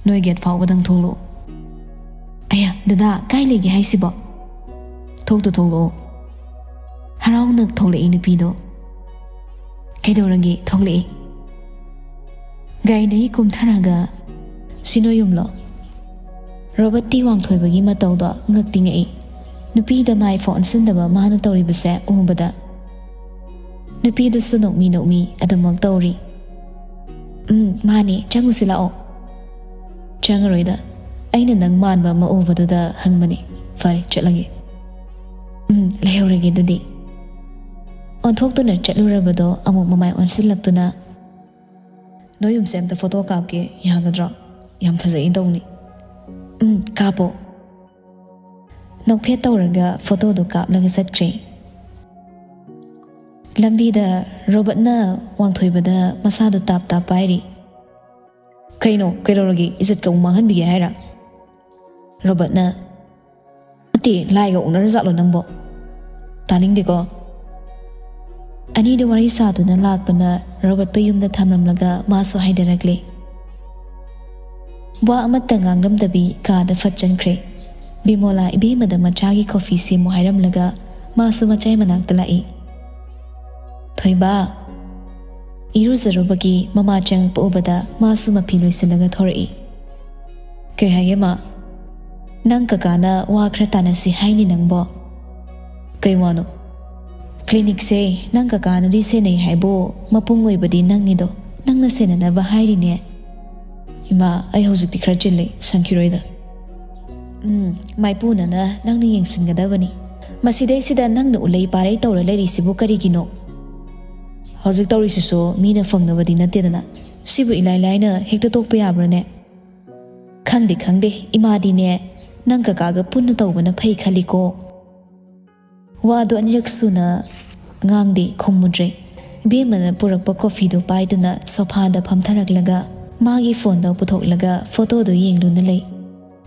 ꯅꯣꯏ ꯒꯦꯠ ꯐꯥꯎꯕꯗꯪ ꯊꯣꯛꯂꯛꯑꯣ꯫" "ꯑꯌꯥ, ꯗꯗꯥ, ꯀꯥꯏ ꯂꯩꯒꯦ ꯍꯥꯏꯁꯤꯕꯣ?" "ꯊꯣꯛꯇꯨ ꯊꯣꯛꯂꯛꯑꯣ꯫" ꯍꯔꯥꯎꯅ ꯊꯣꯛꯂꯛꯏ ꯅꯨꯄꯤꯗꯣ꯫ "ꯀꯩꯗꯧꯔꯒꯦ? ꯊꯣꯛꯂꯛꯑꯦ꯫" ꯒꯥꯔꯤꯗꯒꯤ ꯀꯨꯝꯊꯔꯒ, "ꯁꯤ ꯅꯣꯏ ꯌꯨꯝꯂꯣ?" ꯔꯣꯕꯔꯠꯇꯤ ꯋꯥꯡꯊꯣꯏꯕꯒꯤ ꯃꯇꯧꯗꯣ ꯉꯛꯇꯤ ꯉꯛꯏ꯫ ꯅꯨꯄꯤꯗ ꯃꯥꯏ ꯐꯣꯟ ꯁꯤꯟꯗꯕ ꯃꯥꯅ ꯇꯧꯔꯤꯕꯁꯦ ꯎꯕꯗ꯫ ꯅꯨꯄꯤꯗꯨꯁꯨ ꯅꯣꯛꯃꯤ ꯅꯣꯛꯃꯤ ꯑꯗꯨꯃꯛ ꯇꯧꯔꯤ꯫ "ꯎꯝ, ꯃꯥꯅꯦ, ꯆꯪꯉꯨꯁꯤ ꯂꯥꯛꯑꯣ꯫" "ꯆꯪꯉꯔꯣꯏꯗ, ꯑꯩꯅ ꯅꯪ ꯃꯥꯟꯕ ꯑꯃ ꯎꯕꯗꯨꯗ ꯍꯪꯕꯅꯦ꯫ ꯐꯔꯦ, ꯆꯠꯂꯒꯦ꯫" "ꯎꯝ, ꯂꯩꯍꯧꯔꯒꯦ ꯑꯗꯨꯗꯤ꯫" ꯑꯣꯟꯊꯣꯛꯇꯨꯅ ꯆꯠꯂꯨꯔꯕꯗꯣ ꯑꯃꯨꯛ ꯃꯃꯥꯏ ꯑꯣꯟꯁꯤꯜꯂꯛꯇꯨꯅ, "ꯅꯣꯏ ꯌꯨꯝꯁꯦ ꯑꯝꯇ ꯐꯣꯇꯣ ꯀꯥꯞꯀꯦ, ꯌꯥꯒꯗ꯭ꯔꯣ? ꯌꯥꯝ ꯐꯖꯩ ꯇꯧꯅꯤ꯫" "ꯎꯝ, ꯀꯥꯞꯄꯣ꯫" ꯅꯣꯛꯐꯦꯠ ꯇꯧꯔꯒ ꯐꯣꯇꯣꯗꯨ ꯀꯥꯞꯂꯒ ꯆꯠꯈ꯭ꯔꯦ꯫ ꯂꯝꯕꯤꯗ ꯔꯣꯕꯔꯠꯅ ꯋꯥꯡꯊꯣꯏꯕꯗ ꯃꯁꯥꯗꯨ ꯇꯥꯞ ꯇꯥꯞ ꯄꯥꯏꯔꯤ꯫ "ꯀꯩꯅꯣ? ꯀꯩꯗꯧꯔꯒꯦ? ꯏꯖꯠꯀ ꯑꯃꯨꯛ ꯃꯥꯡꯍꯟꯕꯤꯒꯦ ꯍꯥꯏꯔ?" ꯔꯣꯕꯔꯠꯅ, "ꯅꯠꯇꯦ, ꯂꯥꯏꯒ ꯑꯣꯛꯅꯔꯖꯥꯠꯂꯣ ꯅꯪꯕꯣ? ꯇꯥꯅꯤꯡꯗꯦꯀꯣ꯫" ꯑꯅꯤꯗꯨ ꯋꯥꯔꯤ ꯁꯥꯗꯨꯅ ꯂꯥꯛꯄꯅ ꯔꯣꯕꯔꯠꯄꯨ ꯌꯨꯝꯗ ꯊꯝꯂꯝꯂꯒ ꯃꯥꯁꯨ ꯍꯥꯏꯊꯔꯛꯂꯦ꯫ ꯋꯥ ꯑꯃꯠꯇ ꯉꯥꯡꯂꯝꯗꯕꯤ ꯀꯥꯗ ꯐꯠ ꯆꯪꯈ꯭ꯔꯦ꯫ ꯕꯤꯃꯣꯂꯥ ꯏꯕꯦꯝꯃꯗ ꯃꯆꯥꯒꯤ ꯀꯣꯐꯤ ꯁꯦꯝꯃꯨ ꯍꯥꯏꯔꯝꯂꯒ ꯃꯥꯁꯨ ꯃꯆꯥꯏ ꯃꯅꯥꯛꯇ ꯂꯥꯛꯏ꯫ ꯊꯣꯏꯕ꯫ ꯏꯔꯨꯖꯔꯨꯕꯒꯤ ꯃꯃꯥ ꯆꯪꯉꯛꯄ ꯎꯕꯗ ꯃꯥꯁꯨ ꯃꯐꯤ ꯂꯣꯏꯁꯤꯜꯂꯒ ꯊꯣꯔꯛꯏ꯫ ꯀꯩ ꯍꯥꯏꯒꯦ ꯃꯥ? ꯅꯪ ꯀꯀꯥꯅ ꯋꯥ ꯈꯔ ꯇꯥꯟꯅꯁꯤ ꯍꯥꯏꯅꯤ ꯅꯪꯕꯣ꯫ ꯀꯩ ꯋꯥꯅꯣ? ꯀ꯭ꯂꯤꯅꯤꯛꯁꯦ ꯅꯪ ꯀꯀꯥꯅꯗꯤ ꯁꯦꯟꯅꯩ ꯍꯥꯏꯕꯨ ꯃꯄꯨꯡ ꯑꯣꯏꯕꯗꯤ ꯅꯪꯅꯤꯗꯣ, ꯅꯪꯅ ꯁꯦꯟꯅꯅꯕ ꯍꯥꯏꯔꯤꯅꯦ꯫ ꯏꯃꯥ, ꯑꯩ ꯍꯧꯖꯤꯛꯇꯤ ꯈꯔ ꯆꯤꯜꯂꯤ, ꯁꯪꯈꯤꯔꯣꯏꯗ꯫ ꯎꯝ, ꯃꯥꯏꯄꯨꯅꯅ ꯅꯪꯅ ꯌꯦꯡꯁꯤꯟꯒꯗꯕꯅꯤ꯫ ꯃꯁꯤꯗꯩꯁꯤꯗ ꯅꯪꯅ ꯎꯂꯩ ꯄꯥꯔꯩ ꯇꯧꯔ ꯂꯩꯔꯤꯁꯤꯕꯨ ꯀꯔꯤꯒꯤꯅꯣ? ꯍꯧꯖꯤꯛ ꯇꯧꯔꯤꯁꯤꯁꯨ ꯃꯤꯅ ꯐꯪꯅꯕꯗꯤ ꯅꯠꯇꯦꯗꯅ, ꯁꯤꯕꯨ ꯏꯂꯥꯏ ꯂꯥꯏꯅ ꯍꯦꯛꯇ ꯇꯣꯛꯄ ꯌꯥꯕ꯭ꯔꯥꯅꯦ? ꯈꯪꯗꯦ ꯈꯪꯗꯦ, ꯏꯃꯥꯗꯤꯅꯦ ꯅꯪ ꯀꯀꯥꯒ ꯄꯨꯟꯅ ꯇꯧꯕꯅ ꯐꯩ ꯈꯜꯂꯤꯀꯣ꯫ ꯋꯥꯗꯨ ꯑꯅꯤꯔꯛ ꯁꯨꯅ ꯉꯥꯡꯗꯦ, ꯈꯨꯝꯃꯨꯗ꯭ꯔꯦ꯫ ꯏꯕꯦꯝꯃꯅ ꯄꯨꯔꯛꯄ ꯀꯣꯐꯤꯗꯨ ꯄꯥꯏꯗꯨꯅ ꯁꯣꯐꯥꯗ ꯐꯝꯊꯔꯛꯂꯒ ꯃꯥꯒꯤ ꯐꯣꯟꯗꯣ ꯄꯨꯊꯣꯛꯂꯒ ꯐꯣꯇꯣꯗꯨ ꯌꯦꯡꯗꯨꯅ ꯂꯩ꯫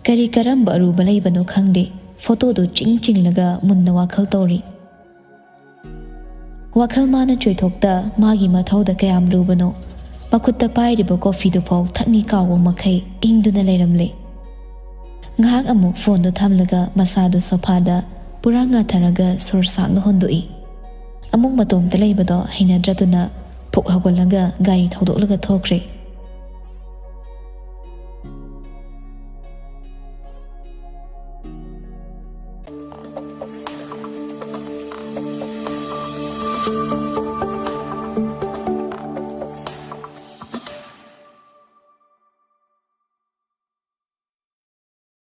ꯀꯔꯤ ꯀꯔꯝꯕ ꯑꯔꯨꯕ ꯂꯩꯕꯅꯣ ꯈꯪꯗꯦ, ꯐꯣꯇꯣꯗꯨ ꯆꯤꯡ ꯆꯤꯡꯂꯒ ꯃꯨꯟꯅ ꯋꯥꯈꯜ ꯇꯧꯔꯤ꯫ ꯋꯥꯈꯜ ꯃꯥꯅ ꯆꯣꯏꯊꯣꯛꯇ ꯃꯥꯒꯤ ꯃꯊꯧꯗ ꯀꯌꯥꯝ ꯂꯨꯕꯅꯣ꯫ ꯃꯈꯨꯠꯇ ꯄꯥꯏꯔꯤꯕ ꯀꯣꯐꯤꯗꯨ ꯐꯥꯎ ꯊꯛꯅꯤ ꯀꯥꯎꯕ ꯃꯈꯩ ꯏꯪꯗꯨꯅ ꯂꯩꯔꯝꯂꯦ꯫ ꯉꯥꯏꯍꯥꯛ ꯑꯃꯨꯛ ꯐꯣꯟꯗꯨ ꯊꯝꯂꯒ ꯃꯁꯥꯗꯨ ꯁꯣꯐꯥꯗ ꯄꯨꯔꯥ ꯉꯥꯊꯔꯒ ꯁꯣꯔ ꯁꯥꯡꯅ ꯍꯣꯟꯗꯣꯛꯏ꯫ ꯑꯃꯨꯛ ꯃꯇꯣꯝꯇ ꯂꯩꯕꯗꯣ ꯍꯩꯅꯗ꯭ꯔꯗꯨꯅ ꯐꯨꯛ ꯍꯧꯒꯠꯂꯒ ꯒꯥꯔꯤ ꯊꯧꯗꯣꯛꯂꯒ ꯊꯣꯛꯈ꯭ꯔꯦ꯫